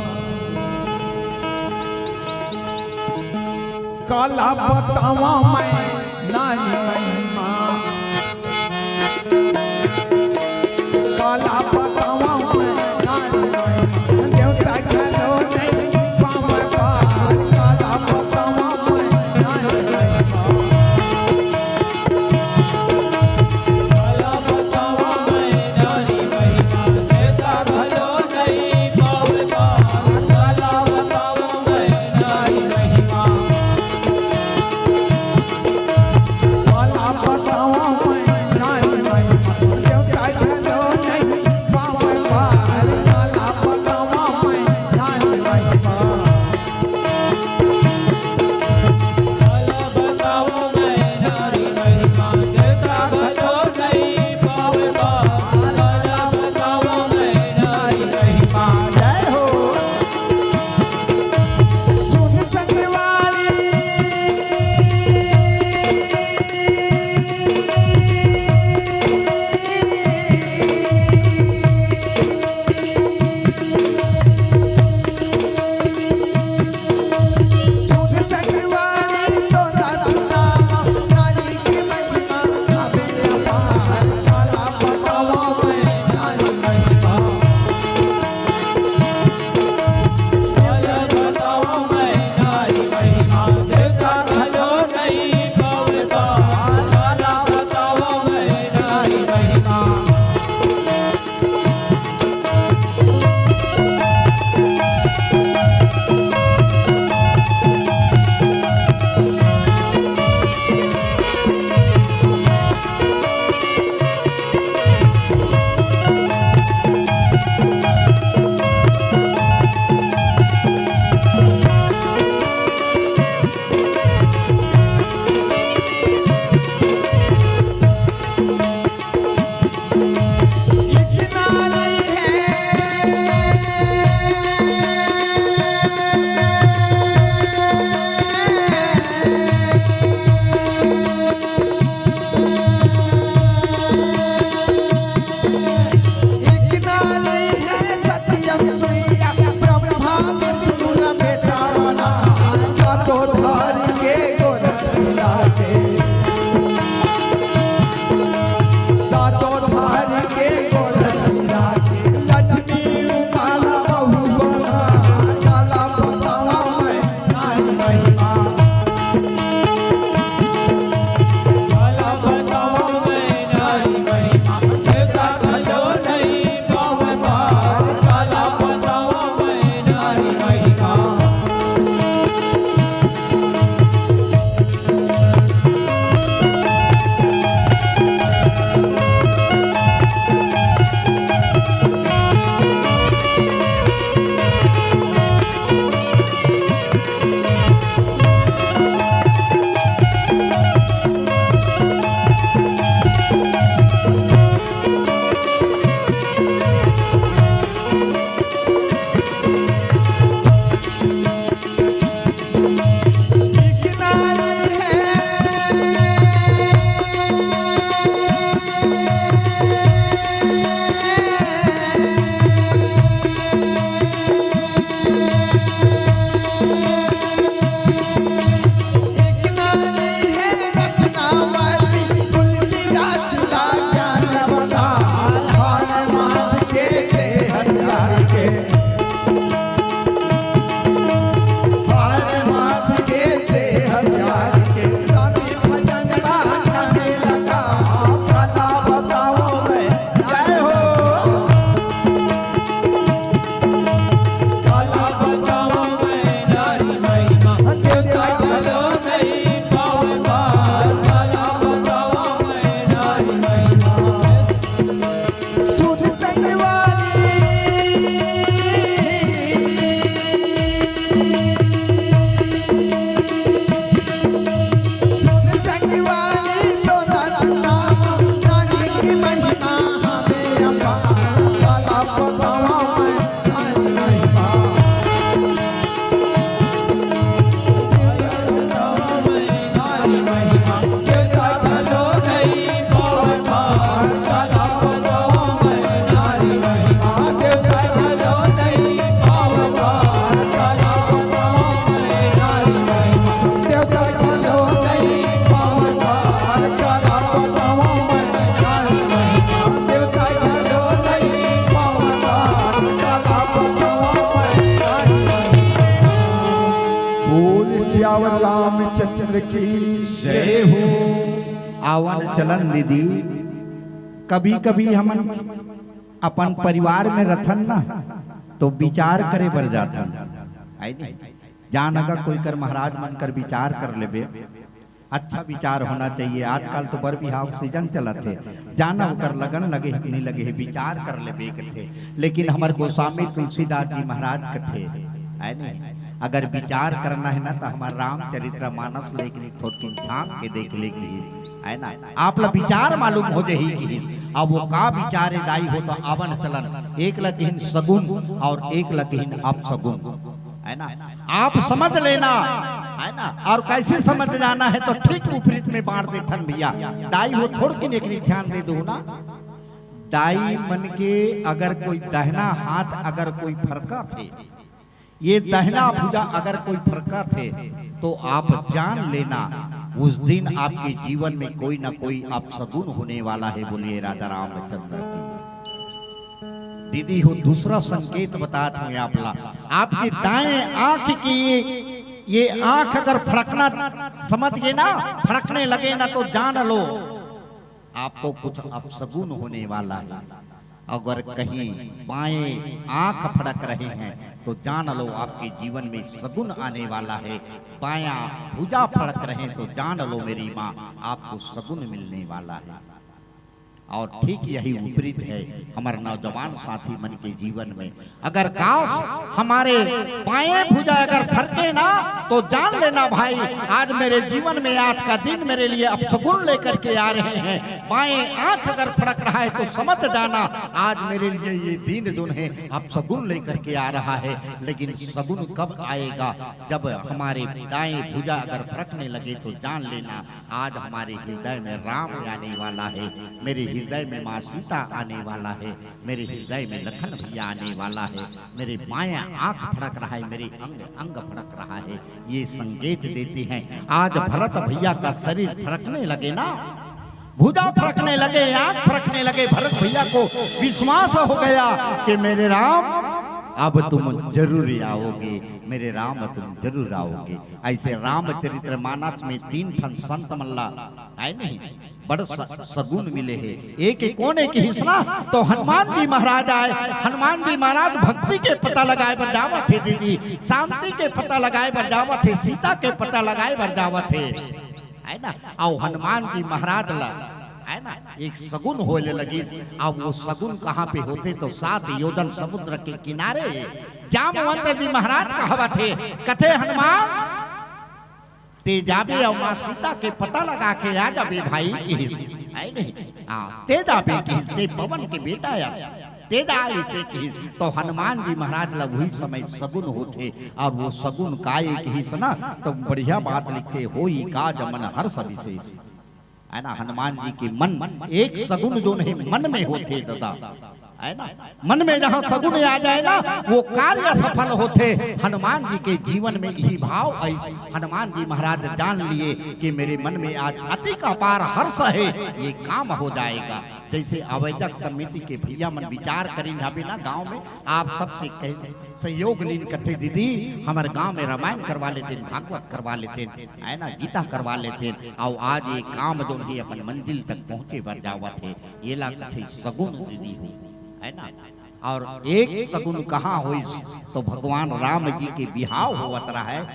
काला बतावा मैं नारी महिमा। काला बतावा मैं नारी महिमा। देवता घलो नहीं पावे पार। काला बतावा मैं नारी महिमा। काला बतावा मैं नारी महिमा। देवता घलो नहीं पावे पार। काला बतावा मैं नारी महिमा। काला रावल रामचंद्र की जय हो। आवन चलन दीदी, कभी कभी हमन अपन परिवार में रथन ना, तो विचार करे बर जाथन। आय नहीं? जान अगर कोई कर महाराज मन कर विचार कर लेबे, अच्छा विचार होना चाहिए। आजकल तो बर बिहाव सीजन चलत हे, जाना ओकर लगन लगे हे कि नहीं लगे हे, विचार कर लेबे कथे। लेकिन हमर गोस्वामी तुलसीदास जी महाराज कथे, है नहीं, अगर विचार करना है ना, तो हमार रामचरित्र मानस लेकिन थोड़किन झांक के देख ले किहिस, है ना, आप ला विचार मालूम हो जाही किहिस। अब वो का विचार हे दाई हो, तो आवन चलन, एक ला किहिन सगुन और एक ला किहिन अपसगुन, है ना, आप समझ लेना, है ना। और कैसे समझ जाना है, तो ठीक विपरीत में बांट देथन भैया। दाई हो थोड़किन एक ध्यान दे दो ना, दाई मन के अगर कोई दहना हाथ अगर कोई फरकत हे, ये दहना भुजा अगर कोई फरकत हे, तो आप जान लेना उस दिन आपके जीवन में कोई ना कोई अपसगुन होने वाला है। बोलिए राधा रामचंद्र की। दीदी हो, दूसरा संकेत बतात हूँ आप ला। आपके दाएं आंख की ये, ये आंख अगर फड़कना समझ गए ना, फड़कने लगे ना, तो जान लो आपको कुछ अपसगुन होने वाला है। अगर कहीं बाएं आंख फड़क रहे हैं, तो जान लो आपके जीवन में सगुन आने वाला है। बायां भुजा फड़क रहे, तो जान लो मेरी माँ, आपको सगुन मिलने वाला है। और ठीक यही विपरीत है हमारे नौजवान साथी मन के जीवन में। अगर काश हमारे बाएं भुजा अगर फरके ना, तो जान लेना भाई, आज मेरे जीवन में आज का दिन मेरे लिए अपसगुन लेकर के आ रहे हैं। बाएं आंख अगर फड़क रहा है, तो समझ जाना आज मेरे लिए ये दिन जो है अपसगुन लेकर के आ रहा है। लेकिन सगुन कब आएगा? जब हमारे दाएं भुजा अगर फड़कने लगे, तो जान लेना आज हमारे हृदय में राम आने वाला है, मेरे हृदय में माँ सीता आने वाला है, मेरे हृदय में लखन भैया आने वाला है, मेरे बायां आंख फड़क रहा है, मेरे अंग अंग फड़क रहा है। ये संकेत देते हैं। आज भरत भैया का शरीर फड़कने लगे ना, भुजा फड़कने लगे, आंख फड़कने लगे, भरत भैया को विश्वास हो गया कि मेरे राम, अब तुम जरूर आओगे, मेरे राम, तुम जरूर आओगे। ऐसे रामचरित्र मानस में तीन ठन संत मन ला, आय नहीं, बड़ स-, सगुन मिले हे। एक कोन हे किहिस ना, तो हनुमान जी महाराज आय। हनुमान जी महाराज भक्ति के पता लगाए बर जावत हे दीदी, शांति के पता लगाए बर जावत हे, सीता के पता लगाए बर जावत हे, है ना। अउ हनुमान जी महाराज ला, है ना, एक सगुन होए ले लगिस। अब वो सगुन कहाँ पे होथे, तो सात योजन समुद्र के किनारे जामवंत जी महाराज कहावत हे, कथे हनुमान, ते जाबे अउ माँ सीता के पता लगा के आ जाबे भाई, किहिस, है नहीं? हाँ, ते जाबे किहिस, ते पवन के बेटा अस, ते जा अइसे किहिस। तो हनुमान जी महाराज ला वही समय सगुन होथे, अउ वो सगुन का ए किहिस ना, तो बढ़िया बात लिखथे, होई काज मन हर्ष विशेष। है ना, हनुमान जी के मन, एक सगुन जोन हे मन में होथे दादा, है ना, मन में जहाँ सगुन आ जाए ना, वो कार्य सफल होथे। हनुमान जी के जीवन में यही भाव आइस। हनुमान जी महाराज जान लिए कि मेरे मन में आज अति का अपार हर्ष है, ये काम हो जाएगा। जैसे आयोजक समिति के भैया मन विचार करिन हबे ना गांव में, आप सबसे कह, सहयोग लीन कथे, दीदी, हमर गांव में रामायण करवा लेतेन, भागवत करवा लेतेन, है ना, गीता करवा लेतेन, अउ आज ये काम जोन हे अपन मंजिल तक पहुंचे बर जावत हे, ये ला कथे सगुन दीदी हो, है ना। अउ एक सगुन कहाँ होइस, तो भगवान राम जी के बिहाव होवत रहय,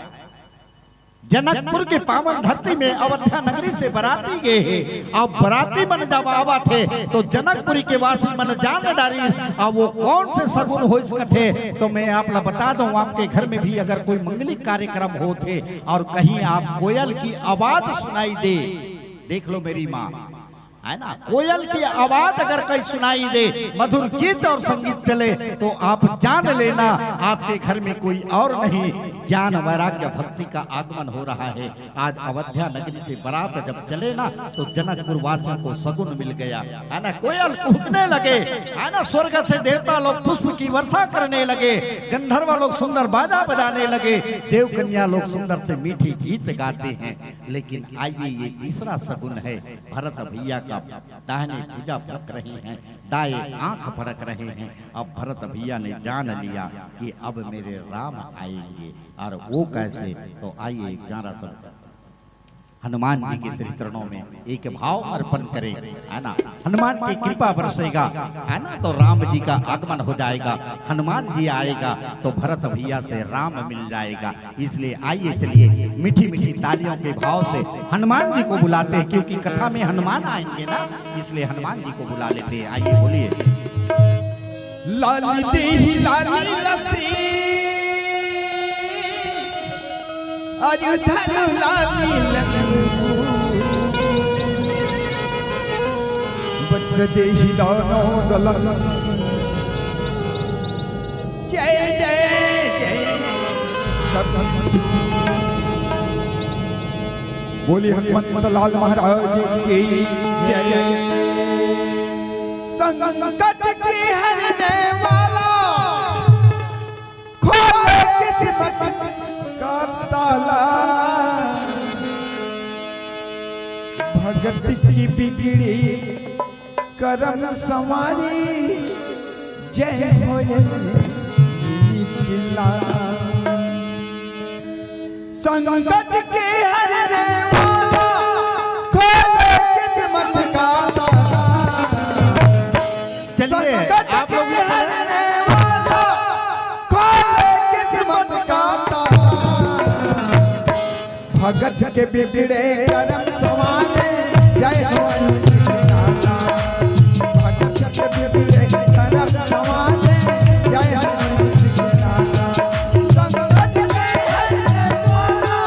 जनकपुर के पावन धरती में अयोध्या नगरी से बराती गे हे। अब बराती मन जब आवत हे, तो जनकपुरी के वासी मन जान डारिस, अब वो कौन से सगुन होइस कथे। तो मैं आप ला बता दूं, आपके घर में भी अगर कोई मंगलिक कार्यक्रम होत हे अउ कहीं आप कोयल की आवाज सुनाई दे, देख लो मेरी माँ, है ना, कोयल की आवाज अगर कहीं सुनाई दे, मधुर गीत अउ संगीत चले, तो आप जान लेना आपके घर में कोई अउ नहीं, ज्ञान वैराग्य भक्ति का आगमन हो रहा है। आज अयोध्या नगरी से बरात जब चले ना, तो जनकपुर वासियों को सगुन मिल गया, है ना। कोयल कुहकने लगे, है ना, स्वर्ग से देवता लोग पुष्प की वर्षा करने लगे, गंधर्व लोग सुंदर बाजा बजाने लगे, देव कन्या लोग सुंदर से मीठी गीत गाते हैं। लेकिन आइए, ये तीसरा सगुन है भरत भैया का। दाहिनी भुजा फड़क रही है, दाएं आंख फड़क रहे हैं। अब भरत भैया ने जान लिया कि अब मेरे राम आएंगे। और वो कैसे? तो आइए ग्यारह सौ हनुमान जी के श्री चरणों में एक भाव अर्पण करें, है ना? हनुमान की कृपा बरसेगा, है ना? तो राम जी का आगमन हो जाएगा। हनुमान जी आएगा तो भरत भैया से राम मिल जाएगा। इसलिए आइए, चलिए, मीठी मीठी तालियों के भाव से हनुमान जी को बुलाते हैं, क्योंकि कथा में हनुमान आएंगे ना, इसलिए हनुमान जी को बुला लेते हैं। आइए, बोलिए। लाली देहि लाली लक्ष्मी, अरु धरु लाली लक्ष्मी। वज्र देहि दानो दल, जय जय जय। बोलिए हनुमंत लाल महाराज की जय। संकट के हरने वाला, खोले किस्मत का ताला, भगत की बिगड़ी करम संवारी, जय हो ये मिली की लाला। संकट के हरने वाला, खोले किस्मत का ताला। चलिए, संकट आप लोग के हरने वाला, खोले किस्मत का ताला। भगत के बिगड़े करम संवारे, जय हो हनुमंत लाला। भगत के बिगड़े करम संवारे, जय हो हनुमंत लाला। संकट के हरने वाला,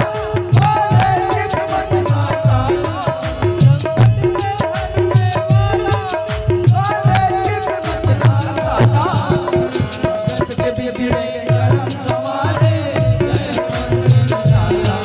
भोले किस्मत दाता। संकट के हरने वाला, भोले किस्मत दाता। भगत के बिगड़े करम संवारे, जय हो हनुमंत लाला।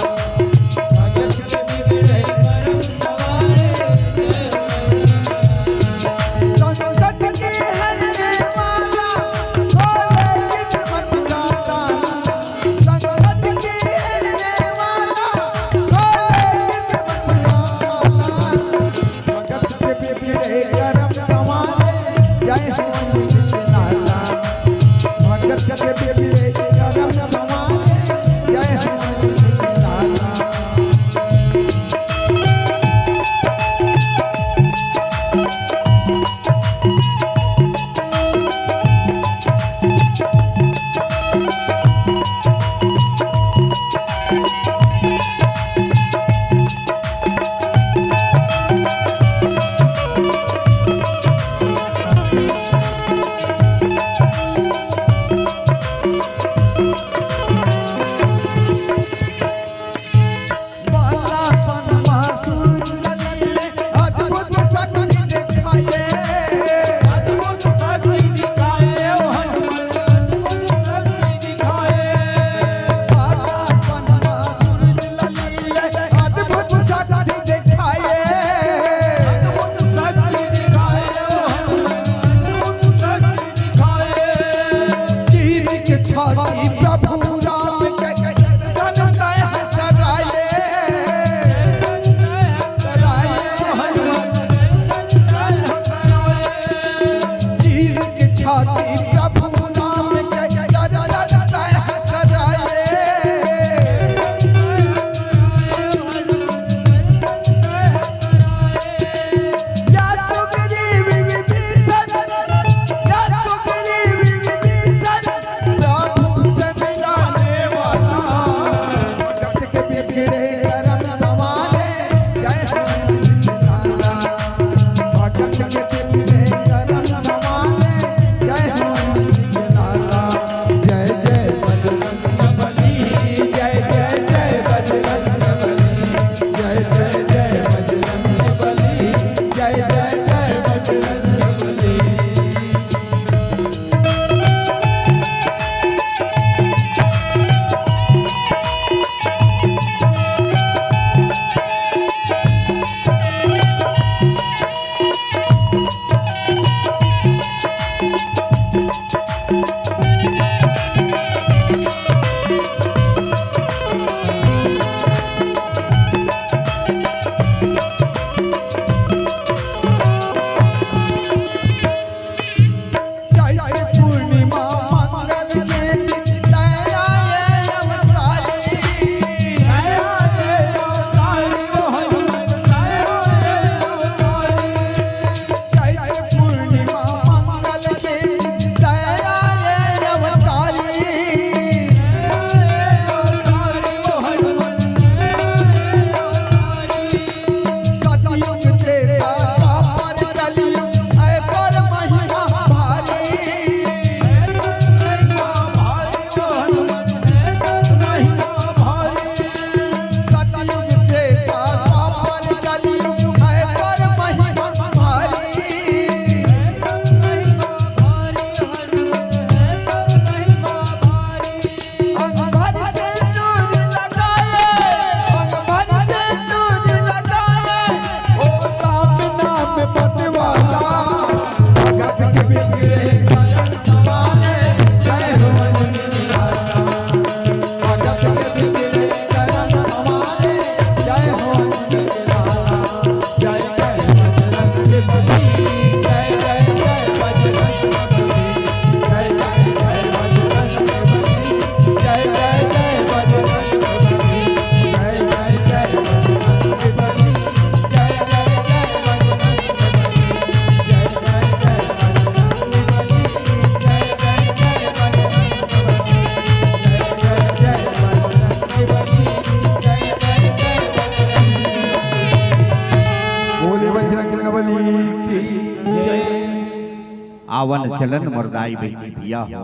पावन चलन मोर दाई बहिनी भैया हो।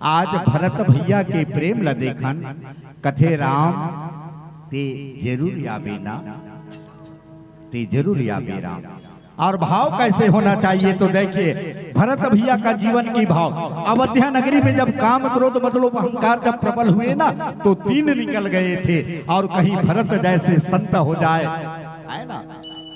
आज भरत भैया के प्रेम ल देखन, कथे राम ते जरूर आबे ना, ते जरूर आबे राम। और भाव कैसे होना चाहिए तो देखिए, भरत भैया का जीवन की भाव। अवध्या नगरी में जब काम, क्रोध, मतलब अहंकार जब प्रबल हुए ना, तो दिन निकल गए थे। और कहीं भरत जैसे संत हो जाए, है ना?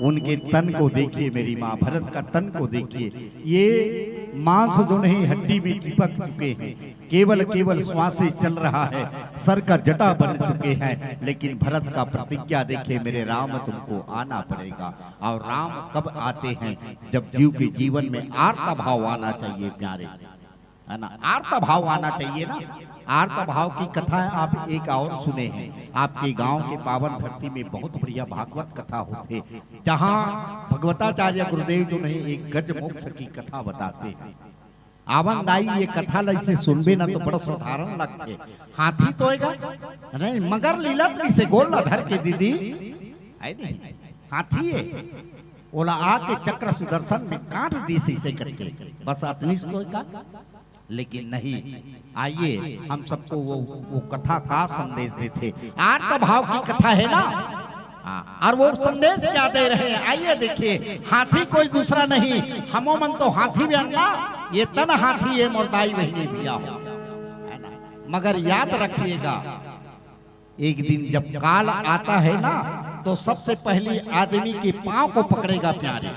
उनके तन को देखिए मेरी माँ, भरत का तन को देखिए, ये मांस जो नहीं, हड्डी में चिपक चुके हैं, केवल केवल श्वास ही चल रहा है, सर का जटा बन चुके हैं। लेकिन भरत का प्रतिज्ञा देखिए मेरे राम, तुमको आना पड़ेगा। और राम कब आते हैं? जब जीव के जीवन में आर्त भाव आना चाहिए प्यारे, है ना? आर्त भाव आना चाहिए ना। आर्त भाव की कथा आप एक और सुने हैं, आपके गांव के पावन धरती में बहुत बढ़िया भागवत कथा होते, जहां भगवताचार्य गुरुदेव जो नहीं एक गज मोक्ष की कथा बताते हैं। आवन दाई ये कथा ल इसे सुनबे ना तो बड़ा साधारण लगथे। हाथी तो होएगा नहीं, मगर लीलत से गोल ला धर के दीदी, है नहीं? हाथी है, ओला आके चक्र सुदर्शन में काट दी से इसे करके, बस अतनी से तो का। लेकिन नहीं, आइए हम सबको वो, वो कथा का संदेश देथे। आर्त भाव की कथा है ना। हाँ, और वो संदेश क्या दे रहे हैं, आइए देखिए। हाथी कोई दूसरा नहीं, हमो मन तो हाथी भी अंडा, ये तन हाथी है मोर दाई बहिनी भैया हो, है ना? मगर याद रखिएगा, एक दिन जब काल आता है ना, तो सबसे पहली आदमी के पांव को पकड़ेगा प्यारे।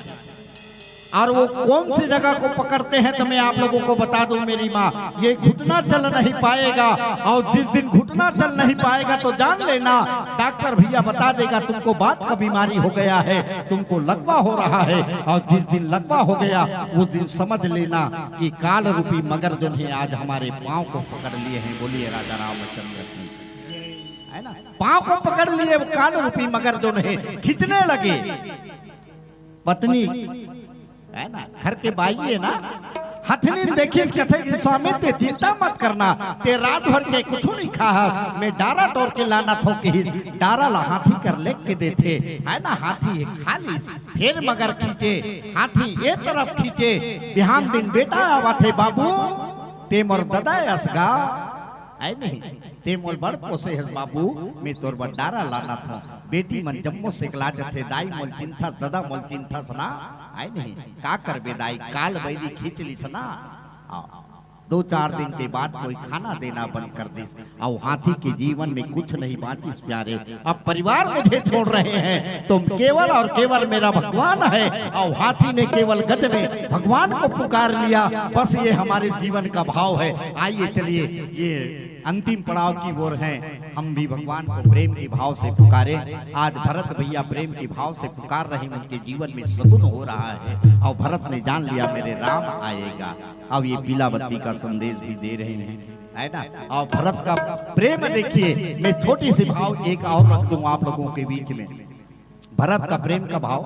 और वो कौन सी जगह को पकड़ते हैं तो मैं आप लोगों को बता दूं मेरी माँ, ये घुटना चल नहीं पाएगा। और जिस दिन घुटना चल नहीं पाएगा तो जान लेना, डॉक्टर भैया बता देगा तुमको बात का बीमारी हो गया है, तुमको लकवा हो रहा है। और जिस दिन लकवा हो गया उस दिन समझ लेना कि काल रूपी मगर जो है आज हमारे पांव को पकड़ लिए हैं। बोलिए राजा रामचंद्र की, है ना? पांव को पकड़ लिए काल रूपी मगर जो है खींचने लगे। पत्नी, है ना, घर के बाई है ना, हथनीन देखिस कथे कि स्वामी ते चिंता मत करना, ते रात भर के कुछ नहीं खाहस, मैं डारा टोर के लानथों कि डारा ला हाथी कर लेग के देथे, है ना? हाथी ये खा लीस, फिर मगर खींचे, हाथी ये तरफ खींचे, बिहान दिन बेटा आवत हे बाबू, ते मोर ददा अस गा, है नहीं? ते मोल बड़ पोसे हस बाबू, मैं तोर बर डारा लानथों। बेटी मन जम्मो सेकला जथे, दाई मोल चिंथस, ददा मोल चिंथस ना, है नहीं? का करबे दाई, काल बैरी खींच लिस ना। हाँ। दो चार दिन के बाद कोई खाना देना बंद कर दिस, अउ हाथी के जीवन में कुछ नहीं बांचिस प्यारे। अब परिवार मुझे छोड़ रहे हैं, तुम केवल और केवल मेरा भगवान है। अउ हाथी ने केवल गज में भगवान को पुकार लिया, बस ये हमारे जीवन का भाव है। आइए चलिए, ये अंतिम पड़ाव की ओर हैं, हम भी भगवान को प्रेम के भाव से पुकारें। आज भरत भैया प्रेम के भाव से पुकार रहे हैं, उनके जीवन में सगुन हो रहा है। और भरत ने जान लिया मेरे राम आएगा। अब ये पीला बत्ती का संदेश भी दे रहे हैं, है ना? और भरत का प्रेम देखिए, मैं छोटी सी भाव एक और रख दूं आप लोगों के बीच में। भरत का प्रेम का भाव,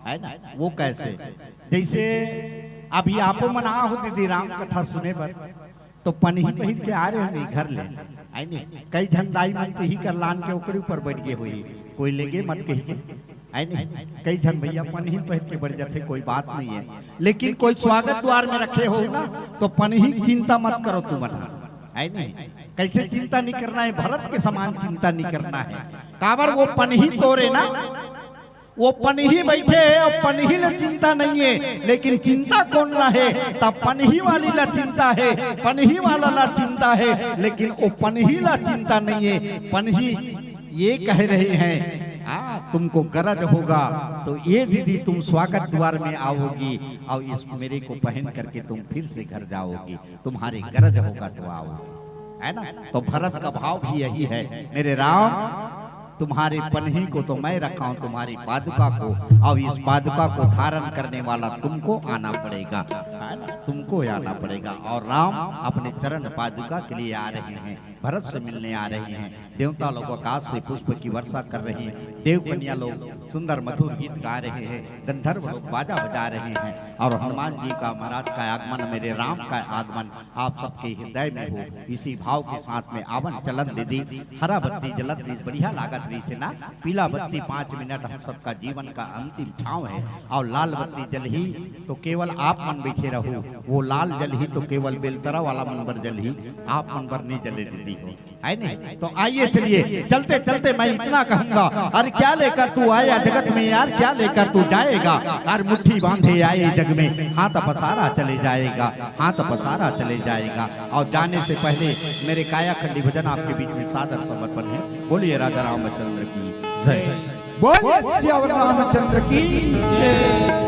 है ना, वो कैसे? जैसे अभी आपो मन आ हो दीदी राम कथा सुने बर, तो पनही पहिर के आ रहे होही घर ले, है नहीं? कई झन दाई मन तो ही कर लान के ओकरे ऊपर बैठ गए होही, कोई लेगे मत कही के, है नहीं? कई झन भैया पनही पहिर के बैठ जाथे, कोई बात नहीं है, लेकिन कोई स्वागत द्वार में रखे हो ना, तो पनही चिंता मत करो तुमन, है नहीं? कैसे चिंता नहीं करना है, भरत के समान चिंता नहीं करना है। काबर वो पनही तोरे ना, वो पनही बैठे हे अउ पनही ला चिंता नहीं है, लेकिन चिंता कोन ला हे? तब पनही वाली ला चिंता है, पनही वाला ला चिंता है, लेकिन वो पनही ला चिंता नहीं है। पनही ये कह रहे हैं, हाँ, तुमको गरज होगा तो ये दीदी तुम स्वागत द्वार में आओगी और इस मेरे को पहन करके तुम फिर से घर जाओगी, तुम्हारे गरज होगा तो आओगी, है ना? तो भरत का भाव भी यही है, मेरे राम, तुम्हारे पनही को तो मैं रखा हूं, तुम्हारी पादुका को, अब इस पादुका को धारण करने वाला तुमको आना पड़ेगा, है ना? तुमको आना पड़ेगा। और राम अपने चरण पादुका के लिए आ रहे हैं। भरत से मिलने आ रहे हैं, देवता लोग आकाश से पुष्प की वर्षा कर रहे हैं, देव कन्या लोग सुंदर मधुर गीत गा रहे हैं, गंधर्व लोग बाजा बजा रहे हैं और हनुमान जी का, महाराज का आगमन, मेरे राम का आगमन आप सबके हृदय में हो। इसी भाव के साथ में आवन चलन दीदी, हरा बत्ती जलत रही, बढ़िया लागत रही से ना, पीला बत्ती पाँच मिनट हम सबका जीवन का अंतिम ठाव है और लाल बत्ती जलही तो केवल आप मन बैठे रहू, वो लाल जलही तो केवल बेलतरा वाला मन बर जलही, आप मन बर नहीं जले दीदी हो, है नहीं? तो आइए चलिए, चलते चलते मैं इतना कहूंगा, अरे क्या लेकर तू आया जगत में यार, क्या लेकर तू जाएगा? अरे मुट्ठी बांधे आए जग में, हाथ पसारा चले जाएगा, हाथ पसारा चले जाएगा। और जाने से पहले मेरे कायाखंडी भजन आपके बीच में सादर समर्पण है। बोलिए राजा रामचंद्र की जय। बोलिए सियावर रामचंद्र की जय।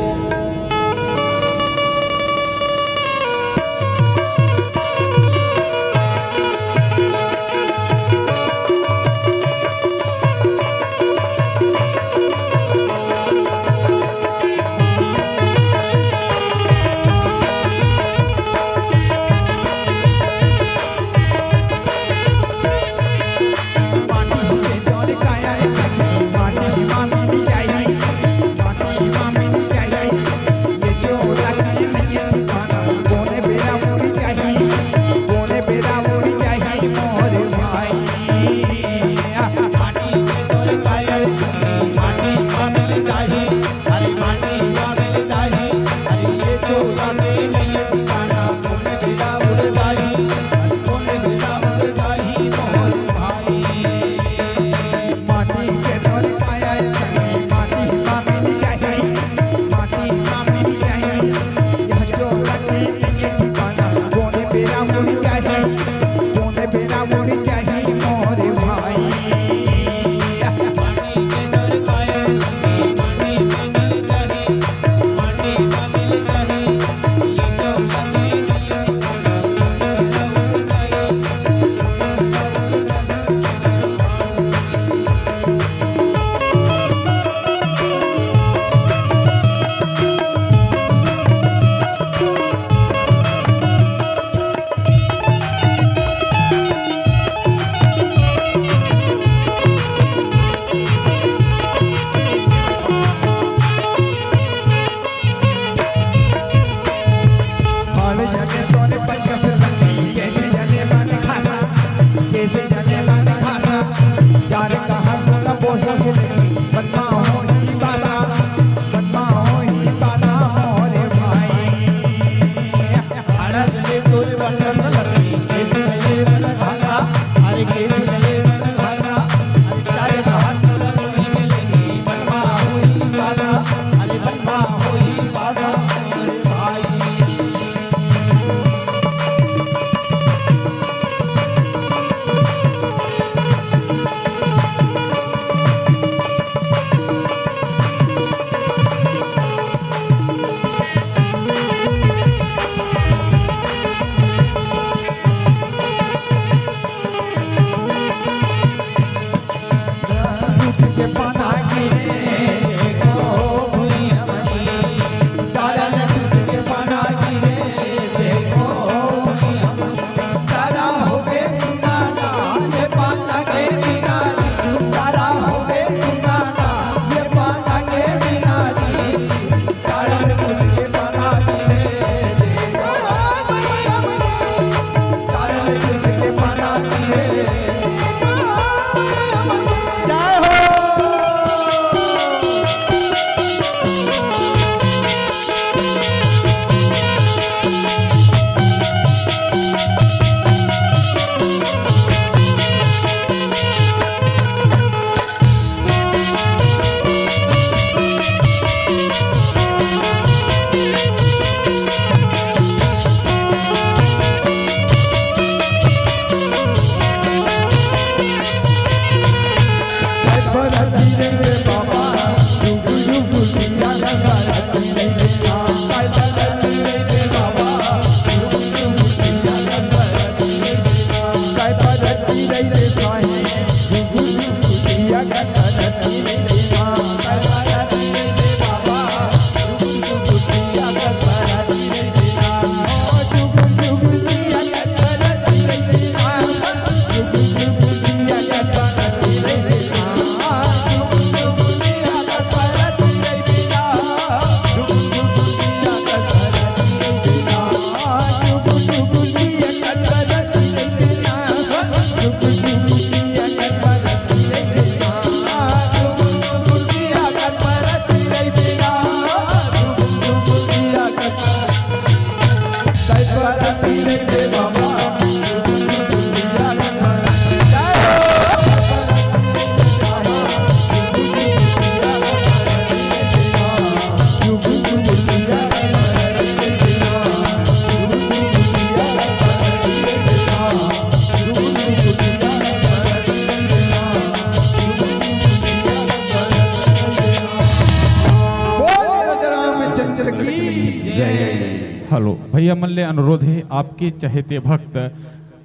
हेलो भैया मन ले अनुरोध हे, आपके चहेते भक्त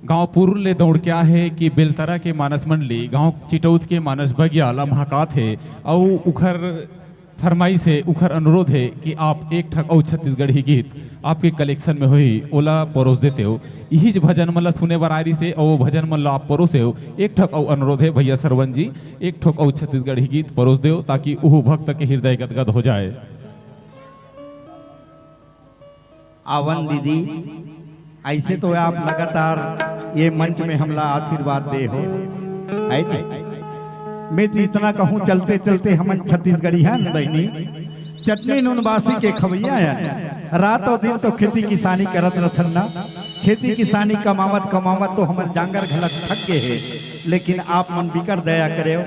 गांव पुरुल ले दौड़ के आए हे कि बेलतरा के मानस मंडली, गांव चिटौत के मानस बगिया ला महकात हे, अउ उखर फरमाइश हे, उखर अनुरोध हे कि आप एक ठक अउ छत्तीसगढ़ी गीत आपके कलेक्शन में होही, ओला परोस देते हो। इही ज भजन मन ला सुने बर आए रिहिस हे, अउ वो भजन मन ला आप परोसे हो। एक ठक अउ अनुरोध हे भैया सरवन जी, एक ठक अउ छत्तीसगढ़ी गीत परोस देव, ताकि उहू भक्त के हृदय गदगद हो जाए। आवन दीदी, ऐसे तो आप लगातार ये मंच में हमला आशीर्वाद दे हो, है नहीं? मैं तो इतना कहूँ, चलते चलते हमन छत्तीसगढ़ी हन बहिनी, चटनी नून बासी के खवैया हन। रात और दिन तो खेती किसानी करत रथन ना, खेती किसानी कमावत कमावत तो हमर जांगर घलक थक गे हे, लेकिन आप मन बिकट दया करे हो।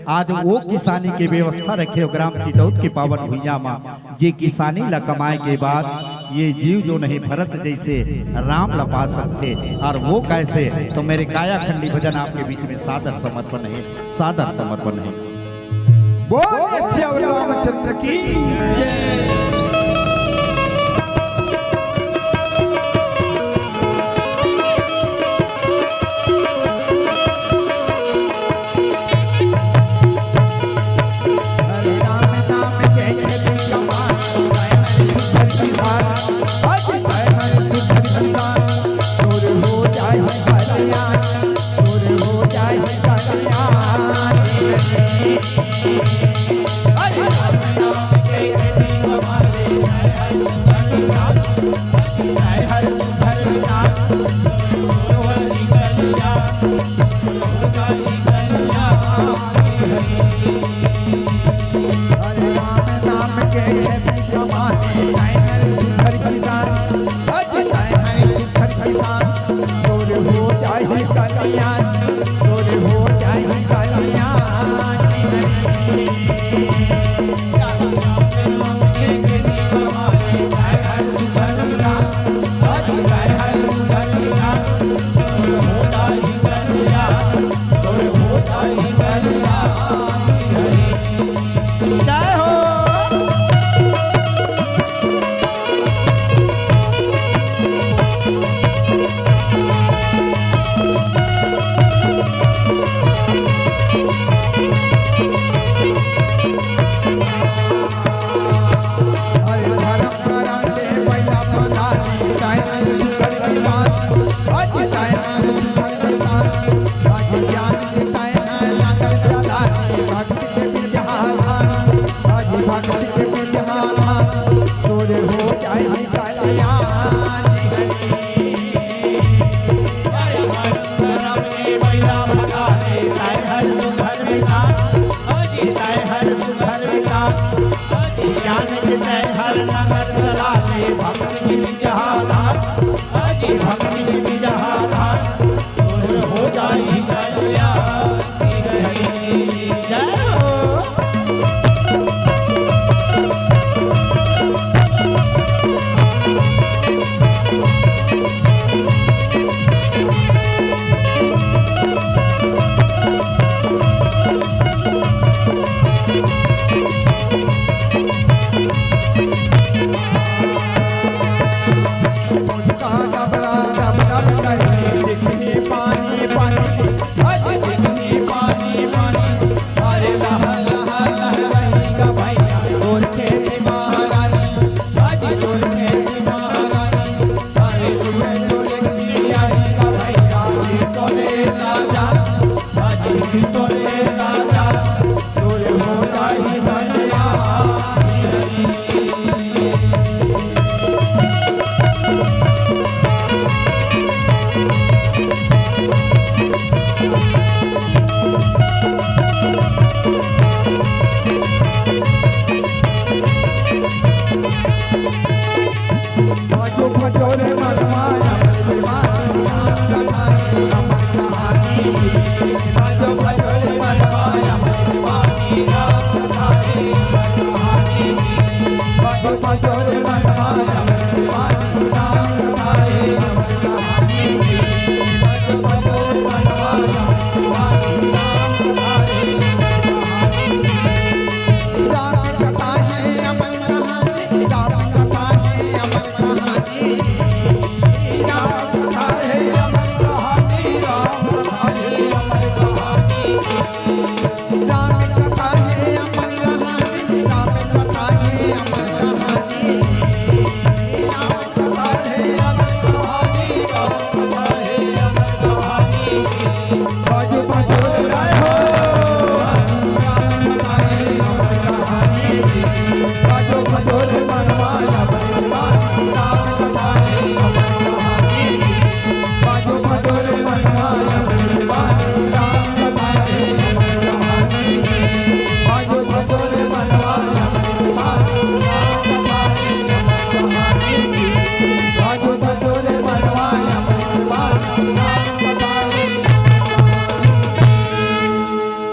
आज वो किसानी के व्यवस्था रखे हो ग्राम चिटौत के पावन भुइयां मा, जे किसानी ला कमाए के बाद ये जीव जो नहीं भरत जैसे राम ला पा सकते। और वो कैसे? तो मेरे कायाखंडी भजन आपके बीच में सादर समर्पण है, सादर समर्पण है। बोल श्री रामचंद्र की जय।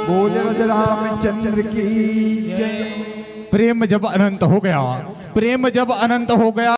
बोल राजा रामचंद्र की जय। प्रेम जब अनंत हो गया, प्रेम जब अनंत हो गया,